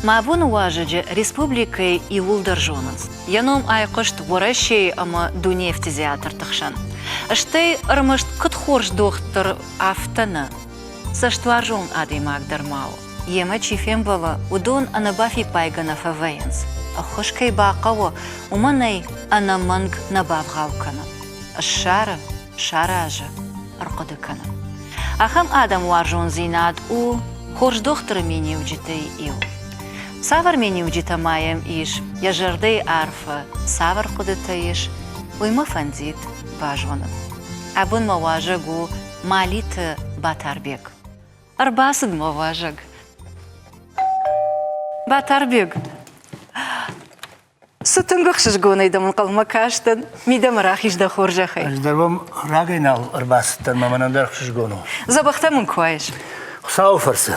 Мӕ абоны уазӕджы республикӕйы иууылдӕр зонынц. Йӕ ном айхъуыст Уӕрӕсейы ӕмӕ дунейы фтизиатрты хсӕн. Стӕй ӕрмӕст куыд хорз дохтыр, афтӕ нӕ. Цӕстуарзон адӕймаг дӕр ма у. Йемӕ чи фембӕлы, уыдон ӕнӕбафиппайгӕ нӕ фӕвӕййынц. Ӕххуыс кӕй бахъӕуы, уымӕн ӕй ӕнӕмӕнг нӕ бавгъау кӕны. Ссары, саразы, ӕрхъуыды кӕны. Ахӕм адӕмуарзондзинад у хорз дохтыры миниуджытӕй иу. Цавӕр миниуджытӕ ма йӕм ис, йӕ зӕрдӕйы арфы цавӕр хъуыдытӕ ис, уый мӕ фӕндид базонын. Абон мӕ уазӕг у Малиты Батарбег. Ӕрбацыд мӕ уазӕг. Батарбег, цы тынг ӕхсызгонӕй дӕм ӕнхъӕлмӕ кастӕн, мидӕмӕ рахиз дӕ хорзӕхӕй. Ӕз дӕр уӕм рагӕй нал ӕрбацыдтӕн, мӕ мӕнӕн дӕр ӕхсызгон у. Дзӕбӕхтӕ мын куы уаис. Хуыцауы фӕрцы.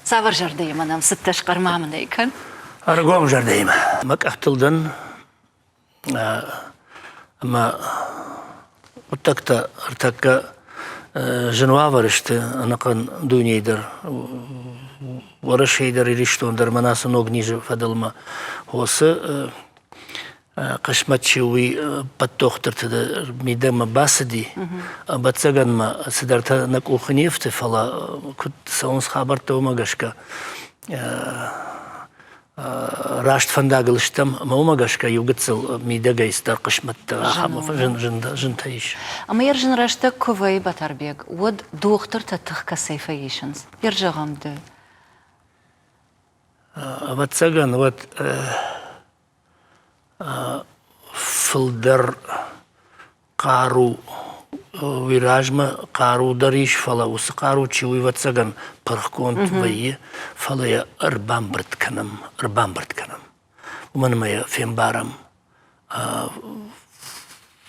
Цавӕр зӕрдӕимӕ нӕм цыдтӕ схъӕр-ма мын ӕй кӕн. Ӕргом зӕрдӕимӕ. Мӕ къӕхтыл дӕн ӕмӕ хъуыддӕгтӕ ӕртӕккӕ зын уавӕры сты ӕнӕхъӕн дунейы дӕр, Уӕрӕсейы дӕр, Ирыстон дӕр мӕнӕ ацы ног низы фӕдыл мӕ уыцы хъысмӕт чи у, уый ӕппӕт дохтырты дӕр мидӕмӕ бацыди. Ӕвӕццӕгӕн ма цыдӕртӕ нӕ къухы не фты, фӕлӕ куыд цӕуынц хабӕрттӕ, уымӕ гӕсгӕ раст фӕндагыл стӕм ӕмӕ уымӕ гӕсгӕ иу гыццыл мидӕгӕй цыдӕр хъысмӕттӕ ахӕм зынтӕ ис. Ӕмӕ йӕ зын рӕстӕг куы вӕййы Батарбег, уӕд дохтыртӕ тых кӕцӕй фӕисынц? Йе зӕгъӕм ды. Ӕвӕццӕгӕн, уӕд фылдӕр хъару уый размӕ хъару дӕр ис, фӕлӕ уыцы хъару чи у, ӕвӕццӕгӕн, пырхгонд вӕййы, фӕлӕ йӕ ӕрбамбырд кӕнӕм, ӕрбамбырд кӕнӕм. Уымӕн ӕмӕ йӕ фембарӕм,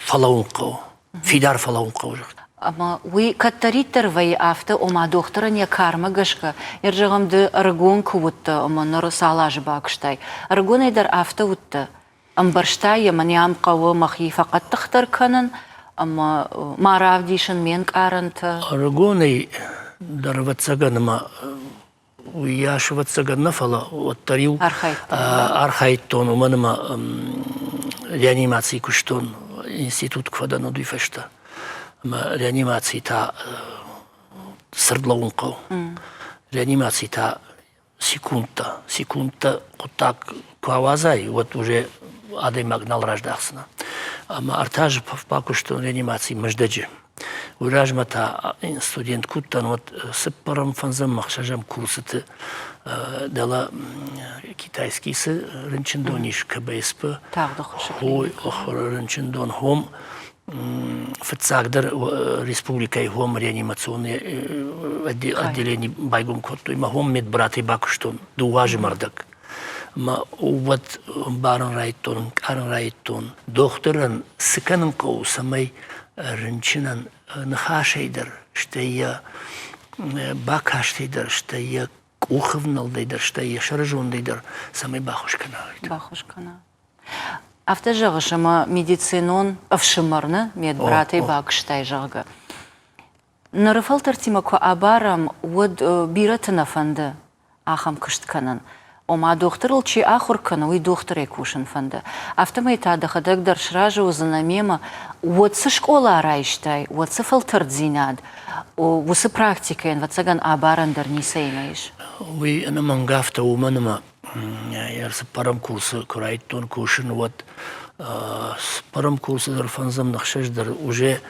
фӕлӕууын хъӕуы, фидар фӕлӕууын хъӕуы, зӕгъгӕ. Ӕмӕ уый кӕддӕриддӕр вӕййы афтӕ, ома дохтырӕн йӕ кармӕ гӕсгӕ, йӕ зӕгъӕм, ды ӕрыгон куы уыдтӕ ӕмӕ ныр цал азы бакуыстай, ӕрыгонӕй дӕр афтӕ уыдтӕ, ӕмбӕрста йӕ, мӕнӕ ам хъӕуы мӕхи фӕхъӕддыхдӕр кӕнын ӕмӕ ма равдисын ме нкъарӕнтӕ. Ӕрыгонӕй дӕр, ӕвӕццӕгӕн, ӕмӕ уыйас ӕвӕццӕгӕн нӕ, фӕлӕ уӕддӕр-иу архайдтон, уымӕн ӕмӕ реанимацийы куыстон институт куы фӕдӕн, уӕд уый фӕстӕ. Ӕмӕ реанимацийы та цырд лӕууын хъӕуы. Реанимацийы та секундтӕ, секундтӕ хъуыддаг куы ауадзай, уӕд уже адӕймаг нал раздӕхдзынӕ. Ӕмӕ ӕртӕ азы бакуыстон реанимацийы Мӕздӕджы. Уый размӕ та студент куы уыдтӕн, уӕд цыппӕрӕм, фӕндзӕм, ӕхсӕзӕм курсыты дӕлӕ китайский цы рынчындон ис КБСП, рынчындон хом фыццагдӕр республикӕйы хом реанимационный отделени байгом кодтой. Мӕ хом медбратӕй бакуыстон дыууӕ азы мӕрдӕг. Мӕ уӕд ӕмбарын райдтон, ӕнкъарын райдтон, дохтырӕн цы кӕнын хъӕуы, цӕмӕй рынчынӕн ныхасӕй дӕр, стӕй йӕ бакастӕй дӕр, стӕй йӕ къухывнӕлдӕй дӕр, стӕй йӕ сӕрызондӕй дӕр, цӕмӕй баххуыс кӕна. Баххуыс кӕна. Афтӕ зӕгъыс, ӕмӕ медицинон ӕфсымӕр нӕ медбратӕй бакуыстай, зӕгъгӕ. Ныры фӕлтӕртимӕ куы абарӕм, уӕд бирӕты нӕ фӕнды ахӕм куыст кӕнын. Ома дохтырыл чи ахуыр кӕны, уый дохтырӕй кусын фӕнды. Афтӕмӕй та дӕхӕдӕг дӕр сразы уыдзынӕ мемӕ, уӕд цы скъола райстай, уӕд цы фӕлтӕрддзинад, уыцы практикӕйӕн, ӕвӕццӕгӕн, абарӕн дӕр ницӕимӕ ис. Уый ӕнӕмӕнг афтӕ, уымӕн ӕмӕ цыппӕрӕм курсы куы райдыдтон кусын, уӕд цыппӕрӕм курсы дӕр фӕндзӕм ӕхсӕз дӕр уже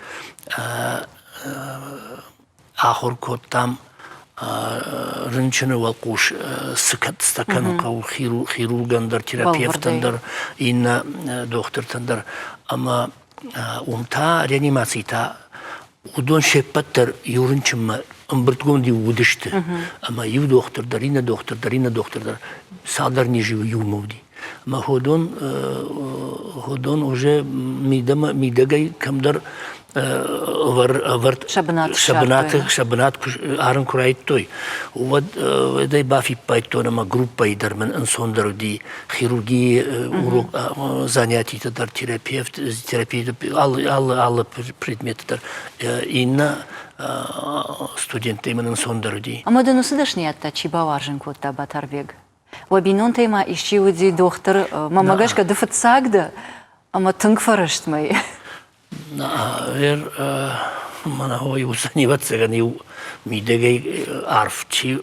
ахуыр кодтам рынчыны уӕлхъус цы кӕцтӕ кӕнын хъӕуы хирургӕн дӕр, терапевтӕн дӕр, иннӕ дохтыртӕн дӕр. Ӕмӕ уым та реанимацийы та уыдон се ппӕт дӕр иу рынчынмӕ ӕмбырдгонд-иу уыдысты. Ӕмӕ иу дохтыр дӕр, иннӕ дохтыр дӕр, иннӕ дохтыр дӕр цалдӕр низы иумӕ уыди. Ӕмӕ уыдон, уыдон уже мидӕмӕ, мидӕгӕй кӕмдӕр. Ӕвӕрд сӕ бынаты сӕ бынат арын куы райдыдтой, уӕд уӕдӕй бафиппайдтон ӕмӕ группӕйы дӕр мын ӕнцондӕр уыди хирургийы урок занятиты дӕр терапевт терапия алы алы алы предметы дӕр иннӕ студенттӕй мын ӕнцондӕр уыди. Ӕмӕ дын уыцы дӕсныйӕдтӕ чи бауарзын кодта, Батӕрбег? Уӕ бинонтӕй ма исчи уыди дохтыр? Мӕнмӕ гӕсгӕ ды фыццаг дӕ ӕмӕ тынг фӕрӕстмӕ. Ӕр мӕнӕ уый уыдзӕни, ӕвӕццӕгӕн, иу мидӕгӕй арф чи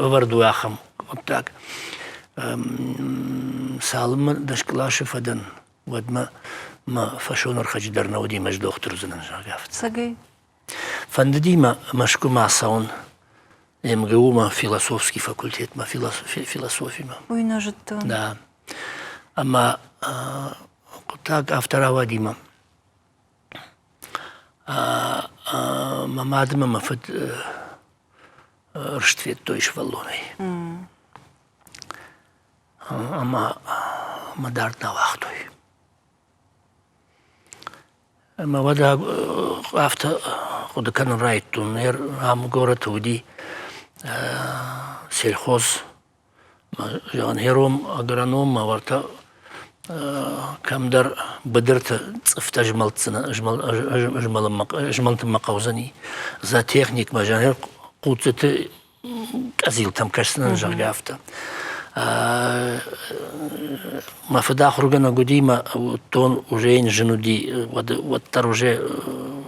ӕвӕрд у, ахӕм хъуыддаг. Цалынмӕ дӕс къласы фӕдӕн, уӕдмӕ мӕ фӕсонӕрхӕджы дӕр нӕ уыди, мӕ ӕз дохтыр уыдзынӕн, зӕгъгӕ, афтӕ. Цӕгӕй? Фӕндыди мӕ Мӕскуымӕ ацӕуын МГУ-мӕ философский факультетмӕ, философимӕ. Уый нӕ зыдтон. Да. Ӕмӕ хъуыддаг афтӕ рауади мӕ. Мӕ мад ӕмӕ мӕ фыд рыст федтой сывӕллонӕй. Ӕмӕ мӕ дард нӕ уагътой. Ӕмӕ уӕд афтӕ хъуыды кӕнын райдыдтон, ам горӕты уыди сельхоз, зӕгъӕн, хером агроном ма уӕртӕ кӕмдӕр быдырты цъыфтӕ змӕлынмӕ хъӕудзӕни. Зоотехникмӕ, зӕгъӕн, хъуццыты къӕдзилтӕм кӕсдзынӕн, зӕгъгӕ, афтӕ. Мӕ фыд ахуыргӕнӕг уыди, мӕ уыдтон, уже йын зын уыди, уӕддӕр уже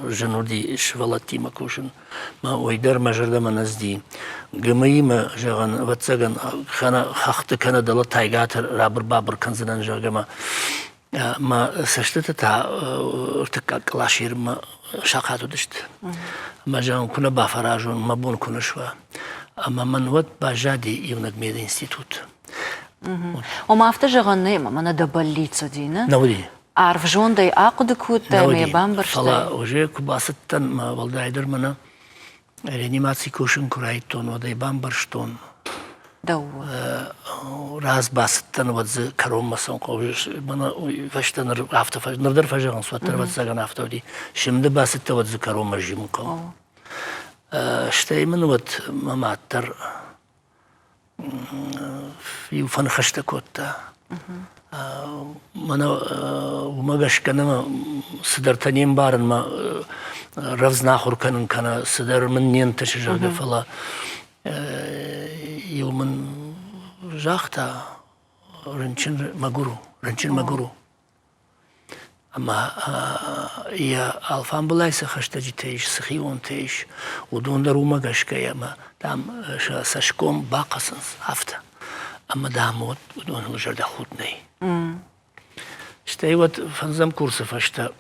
зын уыди сывӕллӕттимӕ кусын. Мӕ уый дӕр мӕ зӕрдӕмӕ нӕ цыди. ГМИ-мӕ, зӕгъӕн, ӕвӕццӕгӕн, кӕнӕ хӕхты, кӕнӕ дӕлӕ тайгаты рабыр-бабыр кӕндзынӕн, зӕгъгӕ, мӕ Мӕ цӕстытӕ та ӕртыккаг къласы ирмӕ сахат уыдысты. Ӕмӕ зӕгъын, куы нӕ бафӕразон, мӕ бон куы нӕ суа. Ӕмӕ мӕн уӕд баззади иунӕг мединститут. Ома афтӕ зӕгъӕн нӕй, ӕмӕ мӕнӕ дӕ бӕллиц уыди, нӕ? Нӕ уыди. Арф зондӕй ахъуыды кодтай ӕмӕ йӕ бамбӕрстай? Фӕлӕ уже куы бацыдтӕн, мӕ уӕлдайдӕр мӕнӕ Реанимаци кусын куы райдыдтон, уӕд ӕй бамбӕрстон. Дӕу. Раз бацыдтӕн, уӕд дзы кӕронмӕ цӕуын хъӕуы. Мӕнӕ фӕстӕ ныр афтӕ ныр дӕр фӕзӕгъынц, уӕддӕр ӕвӕццӕгӕн афтӕ уыди. Симды бацыдтӕ, уӕд дзы кӕронмӕ зилын хъӕуы. Стӕй мын уӕд мӕ мад дӕр иу фӕныхӕстӕ кодта. Мӕнӕ уымӕ гӕсгӕ нӕ цыдӕртӕ не мбарын, мӕ рӕвдз нӕ ахуыр кӕнын кӕнӕ цыдӕр мын не нтысы, зӕгъгӕ, фӕлӕ иу мын загъта, рынчын мӕгуыр у, рынчын мӕгуыр у. Ӕмӕ йӕ алфамбылай цы хӕстӕджытӕ ис, цы хионтӕ ис, уыдон дӕр уымӕ гӕсгӕ ӕмӕ, дам, сӕ цӕсгом бахъӕцынц афтӕ. Ӕмӕ, дам, уӕд уыдоныл зӕрдӕхудт нӕй. Стӕй уӕд фӕндзӕм курсы фӕстӕ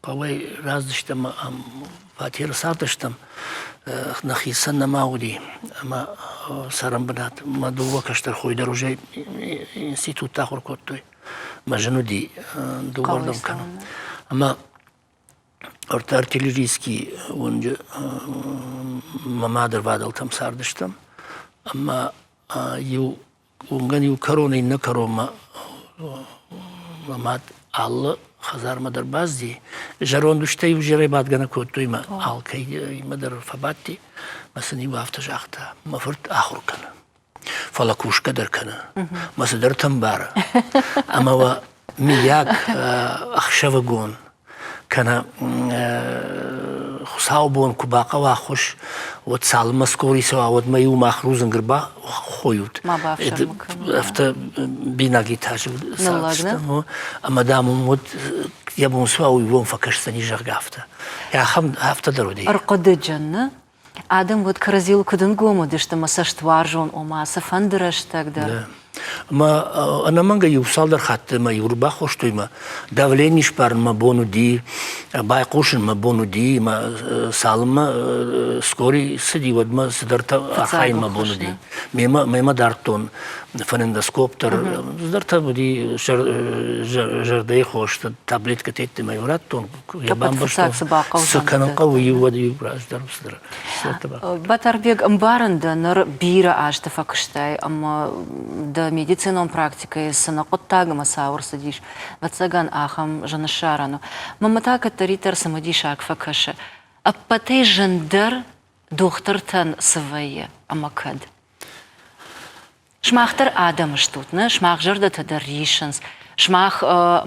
хъӕуӕй раздыстӕм ам фатеры цардыстӕм, нӕхицӕн нӕма уыди ӕмӕ цӕрӕнбынат. Мӕ дыууӕ кӕстӕр хойы дӕр уже институтты ахуыр кодтой. Мӕ зын уыди дыууӕрдӕм кӕнын. Ӕмӕ ӕртӕ артиллерийский уынджы мӕ мадырвадӕлтӕм цардыстӕм. Ӕмӕ иу уынгӕн иу кӕрон иннӕ кӕронмӕ мӕ мад алы хӕдзармӕ дӕр базди. Зӕронд устӕ иу зӕрӕй бадгӕ нӕ кодтой мӕ алкӕимӕ дӕр фӕбадти. Мӕ сын иу афтӕ загъта, мӕ фырт ахуыр кӕны, фӕлӕ кусгӕ дӕр кӕны, мӕ цыдӕртӕ мбары. Ӕмӕ уӕ миййаг ӕхсӕвыгон кӕнӕ хуыцаубон куы бахъӕуа ӕххуыс, уӕд цалынмӕ скорый цӕуа, уӕдмӕ-иу мах рудзынг ӕрбахойут. Афтӕ бинаг этажы цардыстӕм. Ӕмӕ, дам, уым уӕд йӕ бон цы уа, уый бон фӕкӕсдзӕни, зӕгъгӕ, афтӕ. Ахӕм афтӕ дӕр уыди. Ӕрхъуыдыджын, нӕ? Адӕм уӕд кӕрӕдзийыл куыд ӕнгом уыдысты ӕмӕ цӕстуарзон, ома цыфӕнды рӕстӕг дӕр. Ӕмӕ ӕнӕмӕнгӕй иу цалдӕр хатты мӕ иу ӕрбахостой мӕ давлени сбарын мӕ бон уыди, байхъусын мӕ бон уыди, мӕ цалынмӕ скорый цыди, уӕдмӕ цыдӕртӕ архайын мӕ бон уыди. Мемӕ, мемӕ дардтон. Фонендоскоп дӕр, цыдӕртӕ уыди зӕрдӕйы хосты таблеткӕтӕ йеддӕмӕ иу радтон, йӕ бамбӕрстон, цы кӕнын хъӕуы, иу уӕд иу раздӕр цыдӕр. Батарбег, ӕмбарын дӕ, ныр бирӕ азты фӕкуыстай ӕмӕ дӕ медицинон практикӕйы цы нӕ хъуыддаг ӕмӕ цау ӕрцыдис, ӕвӕццӕгӕн, ахӕм зын ссарӕн у. Мӕнмӕ та кӕддӕриддӕр цымыдисаг фӕкӕсы, ӕппӕтӕй зындӕр дохтыртӕн цы вӕййы ӕмӕ кӕд? Сымах дӕр адӕм стут, нӕ? Сымах зӕрдӕтӕ дӕр риссынц. Сымах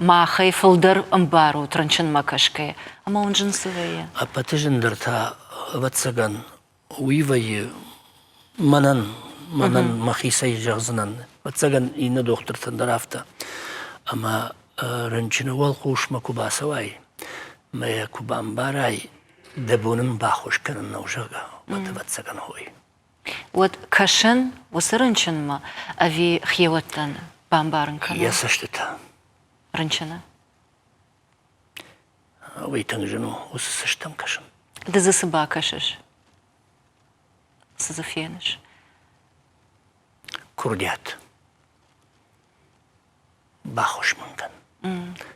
махӕй фылдӕр ӕмбарут рынчынмӕ кӕсгӕйӕ. Ӕмӕ уын зын цы вӕййы? Ӕппӕты зындӕр та, ӕвӕццӕгӕн, уый вӕййы мӕнӕн, мӕнӕн мӕхицӕй зӕгъдзынӕн. Ӕвӕццӕгӕн, иннӕ дохтыртӕн дӕр афтӕ. Ӕмӕ рынчыны уӕлхъусмӕ куы бацӕуай, мӕ йӕ куы бамбарай, дӕ бон ын баххуыс кӕнын нӕу, зӕгъгӕ, уӕд ӕвӕццӕгӕн хой. Уӕд кӕсын уыцы рынчынмӕ ӕви хиуӕттӕн бамбарын кӕнын? Йӕ цӕстытӕ. Рынчыны? Уый тынг зын у, уыцы цӕстӕм кӕсын. Ды дзы цы бакӕсыс? Цы дзы феныс? Курдиат. Баххуыс мын кӕн.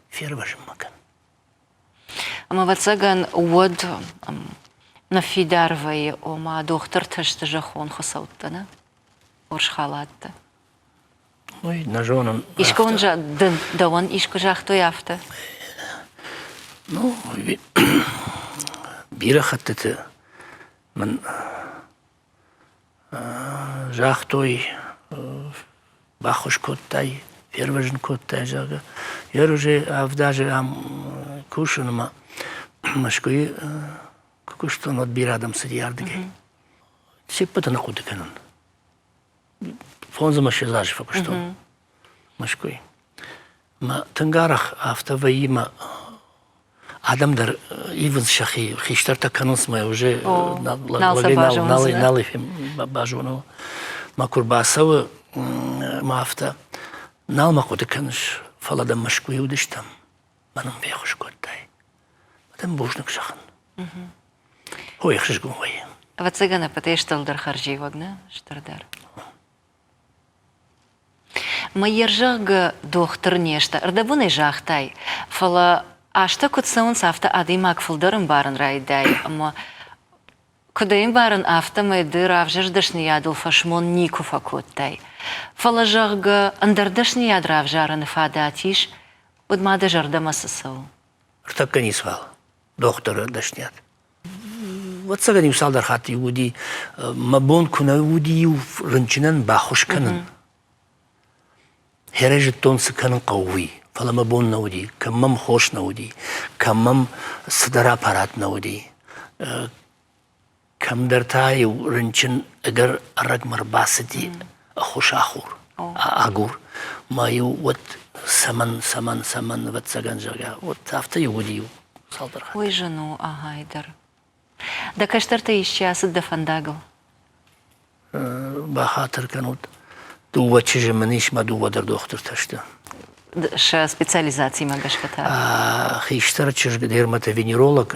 Фервӕзын мӕ кӕн. Ӕмӕ, ӕвӕццӕгӕн, уӕд ныффидар вӕййы, ома дохтыртӕ сты зӕххон хуыцӕуттӕ, нӕ? Урс халаттӕ. Ой, нӕ зонын. Искуы дын дӕуӕн искуы загътой афтӕ? Ну, бирӕ хӕттыты мын загътой, баххуыс кодтай, фервӕзын кодтай, зӕгъгӕ. Ер уже авд азы ам кусын ӕмӕ Мӕскуыйы куы куыстон, уӕд бирӕ адӕм цыди ардыгӕй. Се ппӕты нӕ хъуыды кӕнын. Фондз ӕмӕ ссӕдз азы фӕкуыстон Мӕскуыйы. Мӕ тынг арӕх афтӕ вӕййы мӕ адӕм дӕр ивынц сӕхи, хистӕртӕ кӕнынц мӕ уже нал базоны. Мӕ куы рбацӕуы мӕ афтӕ, нал мӕ хъуыды кӕныс, фӕлӕ дӕм Мӕскуыйы уыдыстӕм, мӕнӕн феххуыс кодтай. Мӕ дӕм бузныг зӕгъын. Ой, ӕхсызгон вӕййы. Ӕвӕццӕгӕн, ӕппӕтӕй стырдӕр хӕрзиуӕг, нӕ? Стырдӕр. Мӕйӕр, зӕгъгӕ, дохтыр не сты, ӕрдӕбонӕй загътай, фӕлӕ азтӕ куыд цӕуынц, афтӕ адӕймаг фылдӕр ӕмбарын райдайы ӕмӕ куыд ӕй ӕмбарын, афтӕмӕй ды равзӕрст дӕсныйадыл фӕсмон никуы фӕкодтай. Фӕлӕ, зӕгъгӕ, ӕндӕр дӕсныйад равзарыны фадат ис, уӕд ма дӕ зӕрдӕмӕ цы цӕуы? Ӕртӕккӕ ницуал дохтыры дӕсныйад. Ӕвӕццӕгӕн иу цалдӕр хатты уыди, мӕ бон куы нӕ уыди иу рынчынӕн баххуыс кӕнын. Хӕрӕ зыдтон, цы кӕнын хъӕуы, уый, фӕлӕ мӕ бон нӕ уыди, кӕм мӕм хос нӕ уыди, кӕм мӕм цыдӕр аппарат нӕ уыди. Кӕмдӕр та-иу рынчын ӕгӕр ӕрӕгмӕ рбацыди ӕххуысахур, агур. Ма-иу уӕд цӕмӕн, цӕмӕн, цӕмӕн, ӕвӕццӕгӕн, зӕгъгӕ, уӕд афтӕ-иу уыди-иу цалдӕр хатты. Уый зын у, ахӕй дӕр. Дӕ кӕстӕртӕй исчи ацыд дӕ фӕндагыл? Бахатыр кӕнут, дыууӕ чызджы мын ис, мӕ дыууӕ дӕр дохтыртӕ сты. Сӕ специализацимӕ гӕсгӕ та? Хистӕр чызг дерматовенеролог,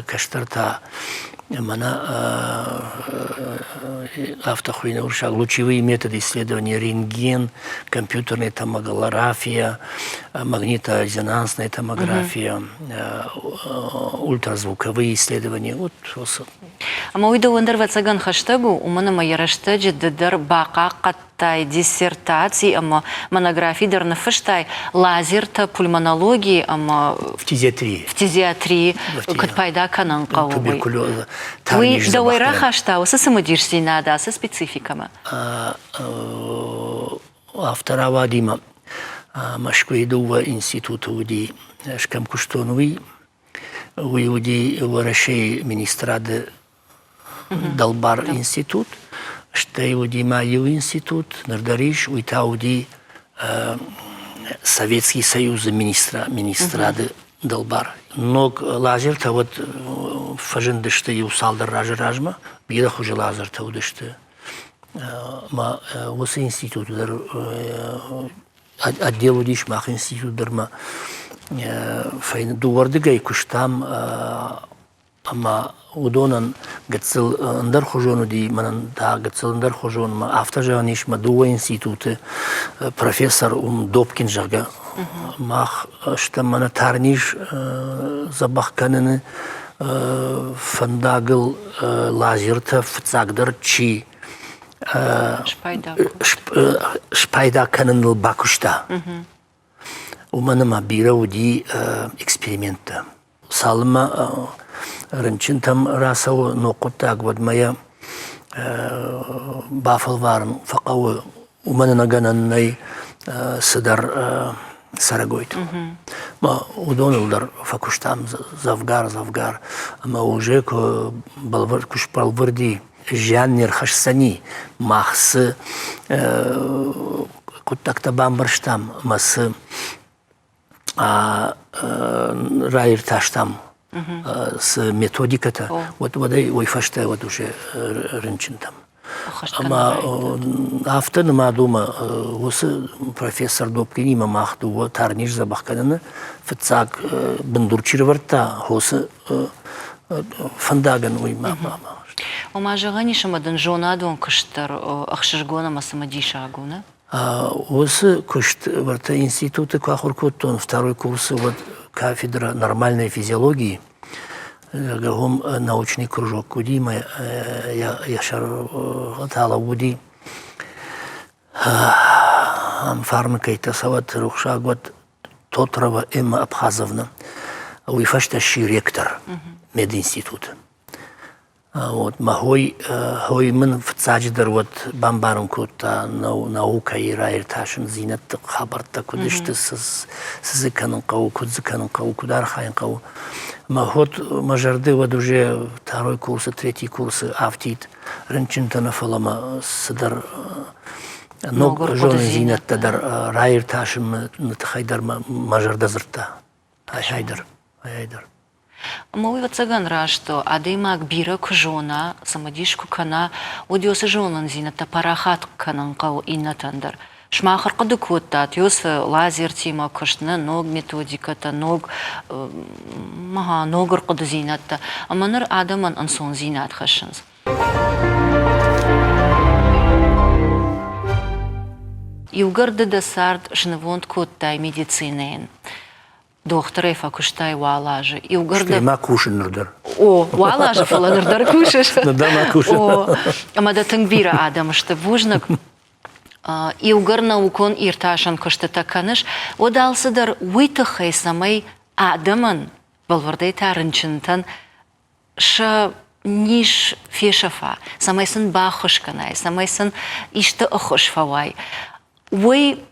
кӕстӕр та мӕнӕ афтӕ хуыйны уырыссаг лучевые методы исследования рентген, компьютерная томография, магниторезонансная томография, ультразвуковые исследования. Вот Ӕмӕ уый дӕуӕн дӕр ӕвӕццӕгӕн хӕстӕг у, уымӕн ӕмӕ йӕ рӕстӕджы ды дӕр бахъахъхъӕдтай диссертаци ӕмӕ монографи дӕр ныффыстай лазертӕ пульмонологи ӕмӕ фтизиатрии фтизиатрии куыд пайда кӕнын хъӕуы, уый. Уый дӕуӕй рахаста уыцы цымыдисдзинад ацы спецификӕмӕ? Афтӕ рауади мӕ Мӕскуыйы дыууӕ институты уыди, ӕз кӕм куыстон, уый Уый уыди Уӕрӕсейы министрады дӕлбар институт, стӕй уыди ма иу институт, ныр дӕр ис, уый та уыди Советский Союзы министрады дӕлбар. Ног лазертӕ уӕд фӕзындысты иу цалдӕр азы размӕ, бирӕ хуызы лазертӕ уыдысты. Ӕмӕ уыцы институты дӕр отдел уыдис мах институт дӕр ма дыууӕрдыгӕй куыстам. Ӕмӕ уыдонӕн гыццыл ӕндӕрхуызон уыди, мӕнӕн та гыццыл ӕндӕрхуызон. Мӕ афтӕ зӕгъӕн ис, мӕ дыууӕ институты профессор уым Добкин, зӕгъгӕ, мах стӕм мӕнӕ тарниз дзӕбӕх кӕныны фӕндагыл лазертӕ фыццагдӕр чи спайда кӕныныл бакуыста. Уымӕн ӕмӕ бирӕ уыди эксперименттӕ. Цалынмӕ рынчынтӕм рацӕуы ног хъуыддаг, уӕдмӕ йӕ бафӕлварын фӕхъӕуы, уымӕн ӕнӕгӕнӕн нӕй цыдӕр цӕрӕгойтыл. Мӕ уыдоныл дӕр фӕкуыстам дзӕвгар-дзӕвгар ӕмӕ уже куы бӕлвырд куы сбӕлвырди зиан не рхӕсдзӕни, мах цы хъуыддӕгтӕ бамбӕрстам ӕмӕ цы раиртӕстам цы методикӕтӕ, уӕд уӕдӕй уый фӕстӕ уӕд уже рынчынтӕм. Ӕмӕ афтӕ нымад у мӕ уыцы профессор Добкинимӕ мах дыууӕ тарниз дзӕбӕх кӕныны фыццаг бындур чи рывӕрдта, уыцы фӕндагӕн уый ма Ома зӕгъӕн ис, ӕмӕ дын зонадон куыст дӕр ӕхсызгон ӕмӕ цымыдисаг у, нӕ? Уыцы куыст уӕртӕ институты куы ахуыр кодтон второй курсы, уӕд кафедра нормальной физиологии, уым научный кружок уыди мӕ йӕ сӕргъы та лӕууыди ам фарны кӕйтӕ цӕуӕт, рухсаг уӕд Тотрова Эмма Абхазовна. Уый фӕстӕ сси ректор мединституты. Вот мӕ хой, хой мын фыццаджыдӕр уӕд бамбарын кодта наукӕйы раиртасындзинӕдты хабӕрттӕ куыд сты, цы дзы кӕнын хъӕуы, куыд дзы кӕнын хъӕуы, куыд архайын хъӕуы. Мӕ хот мӕ зӕрды уӕд уже второй курсы, третий курсы афтид рынчынтӕ нӕ, фӕлӕ мӕ цыдӕр ног зонындзинӕдтӕ дӕр раиртасыны тыххӕй дӕр мӕ зӕрдӕ дзырдта. Айдӕр, айдӕр. Ӕмӕ уый, ӕвӕццӕгӕн, раст у. Адӕймаг бирӕ куы зона, цымыдис куы кӕна, уӕд уыцы зонындзинӕдтӕ парахат кӕнын хъӕуы иннӕтӕн дӕр. Сымах ӕрхъуыды кодтат уыцы лазертимӕ куыст, нӕ ног методикӕтӕ, ног, ног ӕрхъуыдыдзинӕдтӕ. Ӕмӕ ныр адӕмӕн ӕнцондзинад хӕссынц. Иугӕр ды дӕ цард снывонд кодтай медицинӕйӕн, Дохтырӕй фӕкуыстай уал азы. Иугӕр дӕ... ма кусын ныр дӕр. О, уал азы, фӕлӕ ныр дӕр кусыс. Ныр дӕр ма кусын. О, ӕмӕ дӕ тынг бирӕ адӕм сты. Бузныг. Иугӕр наукон иртасӕн куыстытӕ кӕныс, уӕд алцыдӕр уый тыххӕй, цӕмӕй адӕмӕн, бӕлвырдӕй та рынчынтӕн, сӕ низ фесӕфа, цӕмӕй сын баххуыс кӕнай, цӕмӕй сын исты ӕххуыс фӕуай. Уый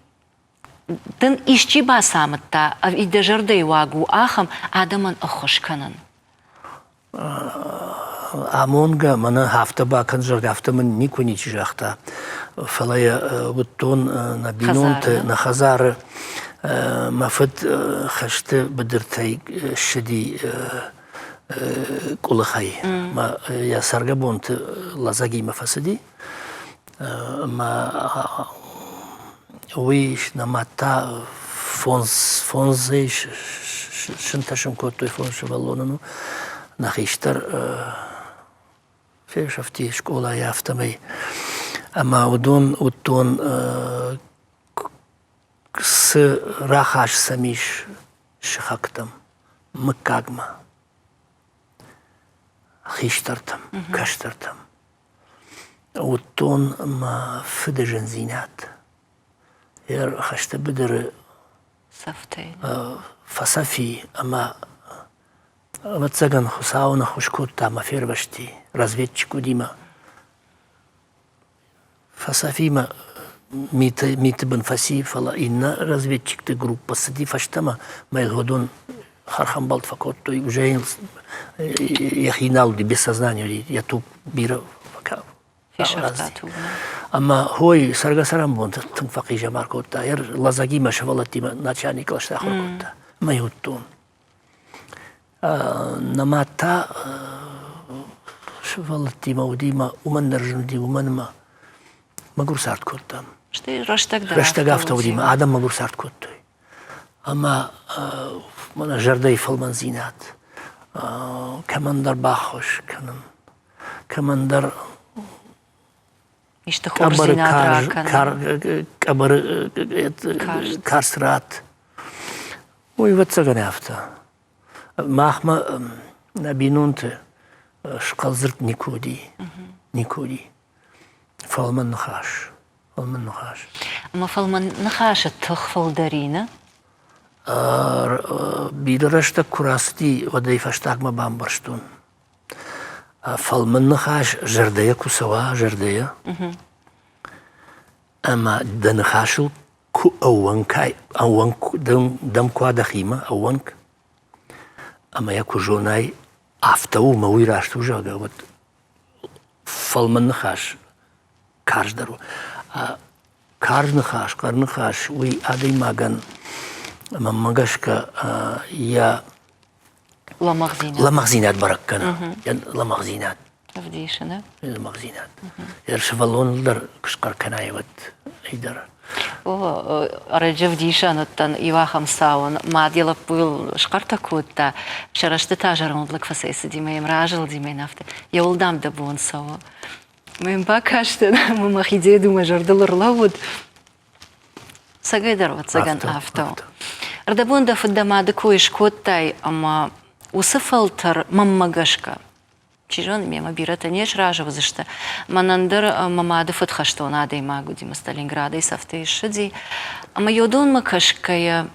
дын исчи бацамыдта ӕви дӕ зӕрдӕйы уаг у ахӕм адӕмӕн ӕххуыс кӕнын? Амонгӕ мӕнӕ афтӕ бакӕн, зӕгъгӕ, афтӕ мын никуы ничи загъта. Фӕлӕ йӕ уыдтон нӕ бинонты, нӕ хӕдзары. Мӕ фыд хӕсты быдыртӕй ссыди къуылыхӕй. Мӕ йӕ цӕргӕбонты лӕдзӕгимӕ фӕцыди. Ӕмӕ уый нӕ мад та фондзӕй сынтӕсын кодтой фондз сывӕллоны. Ну, нӕ хистӕр фесӕфти скъолайы афтӕмӕй. Ӕмӕ уыдон уыдтон, цы рахаст сӕм ис сыхӕгтӕм, мыггагмӕ, хистӕртӕм, кӕстӕртӕм. Уыдтон мӕ фыды зындзинад. Йӕ хӕсты быдыры фӕцӕф и ӕмӕ, ӕвӕццӕгӕн, Хуыцау ныххуыс кодта ӕмӕ фервӕзти разведчик уыди мӕ фӕцӕфимӕ миты, миты бын фӕци, фӕлӕ иннӕ разведчикты группӕ цыди фӕстӕмӕ, мӕ йыл уыдон хӕрхӕмбӕлд фӕкодтой, уже йын йӕхи нал уыди, без сознания уыди, йӕ туг бирӕ Фесӕфта туг. Ӕмӕ хой цӕргӕ-цӕрӕнбонты тынг фӕхъизӕмар кодта. Йӕ лӕдзӕгимӕ сывӕллӕттимӕ начальник кълӕсты ахуыр кодта. Ӕмӕ йӕ уыдтон. Нӕ мад та сывӕллӕттимӕ уыди мӕ уымӕн дӕр зын уыди, уымӕн ӕмӕ мӕгуыр цард кодтам. Стӕй рӕстӕг дӕр Рӕстӕг афтӕ уыди, мӕ адӕм мӕгуыр цард кодтой. Ӕмӕ мӕнӕ зӕрдӕйы фӕлмӕндзинад. Кӕмӕндӕр баххуыс кӕнын, кӕмӕндӕр исты хорздзинад ракӕнын. Къӕбӕры карст ратт. Уый, ӕвӕццӕгӕн, афтӕ. Махмӕ нӕ бинонты схъӕлдзырд никуы уыди. Никуы уыди. Фӕлмӕн ныхас. Фӕлмӕн ныхас. Ӕмӕ фӕлмӕн ныхасы тых фылдӕр и, нӕ? Бирӕ рӕстӕг куы рацыди, уӕд ӕй фӕстагмӕ бамбӕрстон. Фӕлмӕн ныхас зӕрдӕйӕ куы цӕуа, зӕрдӕйӕ, ӕмӕ дӕ ныхасыл куы ӕууӕнкай, ӕууӕнк дӕм куы уа дӕхимӕ, ӕууӕнк, ӕмӕ йӕ куы зонай, афтӕ у мӕ уый раст у, зӕгъгӕ, уӕд фӕлмӕн ныхас карздӕр у. Карз ныхас, хъӕр ныхас, уый адӕймагӕн, мӕнмӕ гӕсгӕ, йӕ лӕмӕгъдзинад лӕмӕгъдзинад бӕрӕг кӕны. Йӕ лӕмӕгъдзинад. Ӕвдисы, нӕ? Лӕмӕгъдзинад. Йӕ сывӕллоныл дӕр куы схъӕр кӕнай, уӕд ӕй дӕр. О, ӕрӕджы ӕвдисӕн уыдтӕн иу ахӕм цауӕн. Мад йӕ лӕппуйыл схъӕртӕ кодта, сӕ рӕзты та зӕронд лӕг фӕцӕйцыди мӕ йӕм разылди мӕ йын афтӕ, Еуыл, дам, дӕ бон цӕуы. Мӕ йӕм бакастӕн ӕмӕ мӕхи деду мӕ зӕрдыл ӕрлӕууыд. Цӕгӕйдӕр, ӕвӕццӕгӕн, афтӕ у. Ӕрдӕбон дӕ фыд дӕ мады кой скодтай, ӕмӕ уыцы фӕлтӕр мӕнмӕ гӕсгӕ, чи зоны, мемӕ бирӕтӕ не сразы уыдзысты. Мӕнӕн дӕр мӕ мады фыд хӕстон адӕймаг уыди, мӕ Сталинградӕй цӕфтӕй ссыди. Ӕмӕ йӕ уыдонмӕ кӕсгӕйӕ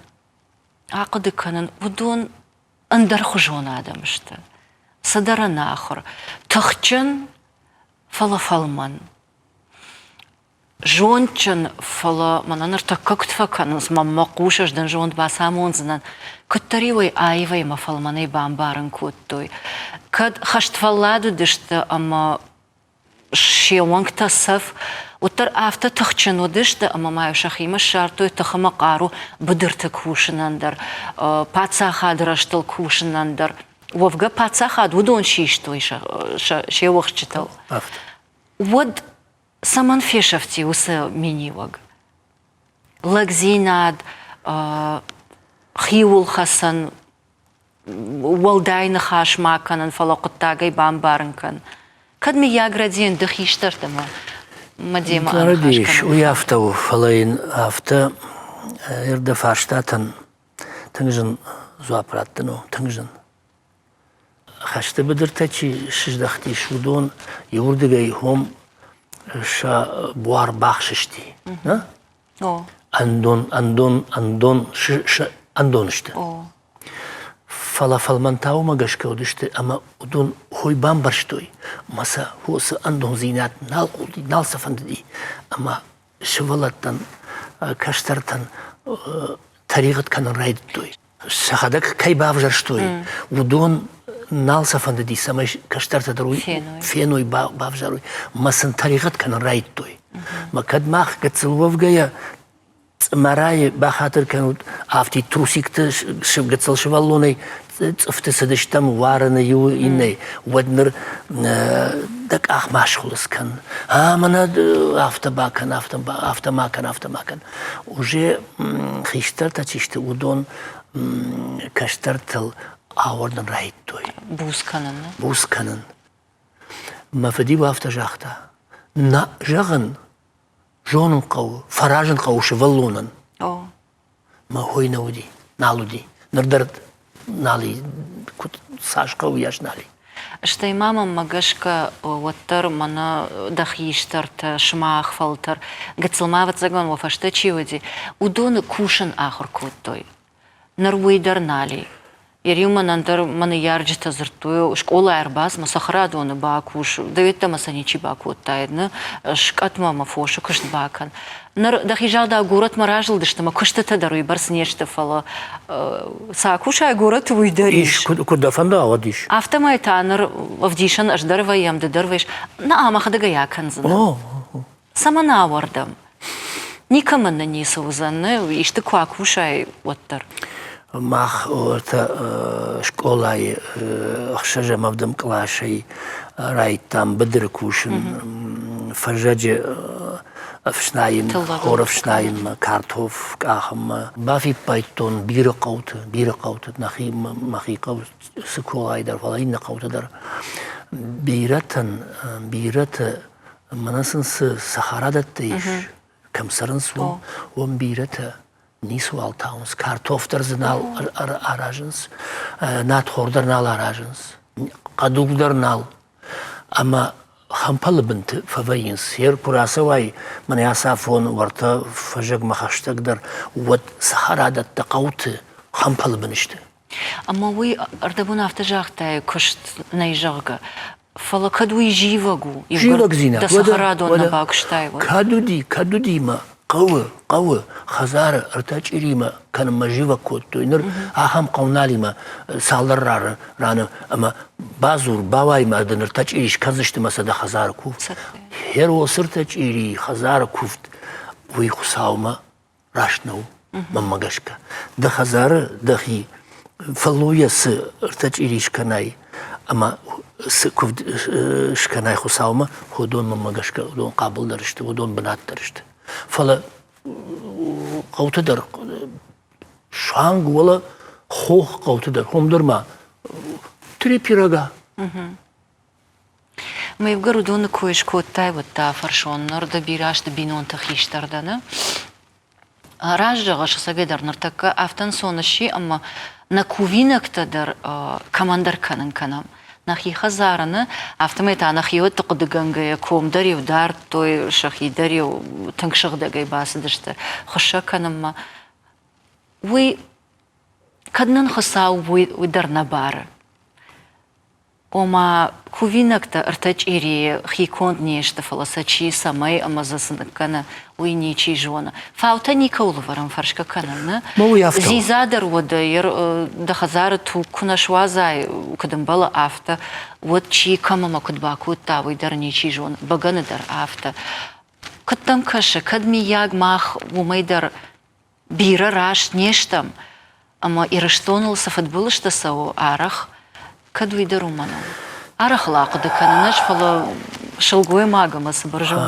ахъуыды кӕнын, уыдон ӕндӕрхуызон адӕм сты. Цыдӕр ӕнахуыр, тыхджын, фӕлӕ фӕлмӕн. Зондджын, фӕлӕ мӕнӕ ныртӕккӕ куыд фӕкӕнынц, мӕнмӕ хъус, ӕз дын зонд бацамондзынӕн, куыддӕр-иу ӕй аивӕй мӕ фӕлмӕнӕй бамбарын кодтой. Кӕд хӕстфӕллад уыдысты ӕмӕ се уӕнгтӕ цӕф, уӕддӕр афтӕ тыхджын уыдысты, ӕмӕ ма-иу сӕхимӕ ссардтой тых ӕмӕ хъару быдырты кусынӕн дӕр, паддзахады рӕзтыл кусынӕн дӕр. Уӕвгӕ паддзахад уыдон систой се уӕхсчытыл. Уӕд цӕмӕн фесӕфти уыцы миниуӕг? Лӕгдзинад, хиуылхӕцӕн, уӕлдай ныхас ма кӕнын, фӕлӕ хъуыддагӕй бамбарын кӕн. Кӕд мыййаг рӕдийын ды хистӕртӕ мӕ мӕ демӕ аныхас кӕнын? Уый афтӕ у, фӕлӕ йын афтӕ ӕрдӕ фарстатӕн тынг зын дзуапп раттын у, тынг зын. Хӕсты быдыртӕ чи сыздӕхтис, уыдон иуырдыгӕй хом сӕ буар бахсысти. Ӕндон, ӕндон, ӕндон, ӕндон сты. Фӕлӕ фӕлмӕнтӕ уымӕ гӕсгӕ уыдысты, ӕмӕ уыдон хой бамбӕрстой, ӕмӕ сӕ уыцы ӕндондзинад нал хъуыди, нал сӕ фӕндыди. Ӕмӕ сывӕллӕттӕн, кӕстӕртӕн тӕригъӕд кӕнын райдыдтой. Сӕхӕдӕг кӕй бавзӕрстой, уыдон нал сӕ фӕндыди, цӕмӕй кӕстӕртӕ дӕр уый феной, бавзарой. Мӕ сын тӕригъӕд кӕнын райдыдтой. Мӕ кӕд мах гыццыл уӕвгӕйӕ цъымарайы бахатыр кӕнут, афтид трусикты гыццыл сывӕллонӕй цъыфты цыдыстӕм уарыны иу иннӕй, уӕд ныр дӕ къах ма схуылыдз кӕн. А, мӕнӕ афтӕ бакӕн, афтӕ ма кӕн, афтӕ ма кӕн. Уже хистӕртӕ чи сты, уыдон кӕстӕртыл ауӕрдын райдыдтой. Буц кӕнын. Буц кӕнын. Мӕ фыд-иу афтӕ загъта, нӕ, зӕгъын, зонын хъӕуы, фӕразын хъӕуы сывӕллонӕн. Мӕ хой нӕ уыди, нал уыди. Ныр дӕр нал и, куыд цас хъӕуы, уыйас нал и. Стӕй ма мӕнмӕ гӕсгӕ, уӕддӕр мӕнӕ дӕ хистӕртӕ, сымах фӕлтӕр, гыццыл ма ӕвӕццӕгӕн уӕ фӕстӕ чи уыди, уыдоны кусын ахуыр кодтой. Ныр уый дӕр нал и. Йӕ мӕнӕн дӕр мӕ ныййарджытӕ дзырдтой, скъолайы ӕрбацыд мӕ цӕхӕрадоны бакус, дӕ йеддӕмӕ сӕ ничи бакодтаид, нӕ скъӕтмӕ мӕ фосы куыст бакӕн. Ныр дӕхи загъдау горӕтмӕ разылдысты мӕ куыстытӕ дӕр уыйбӕрц не сты, фӕлӕ цы акусай горӕты, уый дӕр ис. Куыд дӕ фӕнда, уӕд ис. Афтӕмӕй та ныр ӕвдисӕн ӕз дӕр вӕййӕм, ды дӕр вӕййыс. Нӕ, мӕхӕдӕг ӕй акӕндзынӕн. Цӕмӕн ауӕрдӕм? Никӕмӕн нын ницы уыдзӕн, нӕ, исты куы акусай, уӕддӕр. Мах ӕртӕ скъолайы ӕхсӕзӕм ӕвдӕм къласӕй райдтам быдыры кусын. Фӕззӕджы. ӕфснайын, хор ӕфснайынмӕ, картоф къахынмӕ. Бафиппайдтон бирӕ хъӕуты, бирӕ хъӕуты, нӕхи мӕхи хъӕу Цыколайы дӕр, фӕлӕ иннӕ хъӕуты дӕр бирӕтӕн, бирӕты мӕнӕ сын цы цӕхӕрадӕттӕ ис, кӕм цӕрынц, уым, уым бирӕтӕ ницыуал тауынц, картоф дӕр дзы нал аразынц, надхор дӕр нал аразынц, хъӕдуг дӕр нал. Ӕмӕ хӕмпӕлы бынты фӕвӕййынц. Ер куы рацӕуай, мӕнӕ ацы афон уӕртӕ фӕззӕгмӕ хӕстӕгдӕр, уӕд цӕхӕрадӕттӕ хъӕуты хӕмпӕлы бын сты. Ӕмӕ уый ӕрдӕбон афтӕ загътай, куыст нӕй, зӕгъгӕ. Фӕлӕ кӕд уый зивӕг у, Зивӕгдзинад. Дӕ цӕхӕрадон нӕ бакуыстай, уӕд? Кӕд уыди, кӕд уыди мӕ хъӕуы, хъӕуы хӕдзары ӕртӕ чъиримӕ кӕнынмӕ зивӕг кодтой. Ныр ахӕм хъӕу налимӕ цалдӕр раны, раны ӕмӕ бадзур, бауай мӕ дын ӕртӕ чъири скӕндзысты мӕ сӕ дӕ хӕдзары куывд. Херосы ӕртӕ чъири хӕдзары куывд, уый Хуыцаумӕ раст нӕу, мӕнмӕ гӕсгӕ. Дӕ хӕдзары дӕхи фӕллойӕ цы ӕртӕ чъири скӕнай ӕмӕ цы куывд скӕнай Хуыцаумӕ, уыдон мӕнмӕ гӕсгӕ уыдон хъабылдӕр сты, уыдон бынатдӕр сты. Фӕлӕ хъӕуты дӕр суанг уӕлӕ хох хъӕуты дӕр, уым дӕр ма три пирога. Мӕ иугӕр уыдоны кой скодтай, уӕд та фӕрсон, ныр дӕ бирӕ азты бинонты хистӕр дӕ, нӕ? Раст зӕгъыс, ӕцӕгӕйдӕр ныртӕккӕ афтӕ ӕнцон сси, ӕмӕ нӕ кувинӕгтӕ дӕр кӕмӕндӕр кӕнын кӕнӕм. Нӕхи хӕдзары нӕ, афтӕмӕй та нӕхиуӕтты хъуыдыгӕнгӕйӕ ком дӕр-иу дардтой, сӕхи дӕр-иу тынг сыгъдӕгӕй бацыдысты хуыссӕг кӕнынмӕ. Уый кӕд нын Хуыцау уый дӕр нӕ бары. Ома, кувинӕгтӕ ӕртӕ чъирийы хиконд не сты, фӕлӕ сӕ чи цӕмӕй ӕмӕ дзы цы ныккӕны, уый ничи зоны. Фаутӕ никӕуыл ӕвӕрӕм фӕрсгӕ кӕнӕм, нӕ? Дзидза дӕр уӕдӕ дӕ хӕдзары туг куы нӕ суадзай, куыд ӕмбӕлы, афтӕ, уӕд чи кӕм ӕмӕ куыд бакодта, уый дӕр ничи зоны. Бӕгӕны дӕр афтӕ. Куыд дӕм кӕсы, кӕд миййаг мах уымӕй дӕр бирӕ раст не стӕм, ӕмӕ Ирыстоныл цы фыдбылызтӕ цӕуы арӕх, кӕд уый дӕр уымӕн у. Арӕх ыл ахъуыды кӕнын ӕз, фӕлӕ сылгоймаг ӕмӕ цыбыр зонд.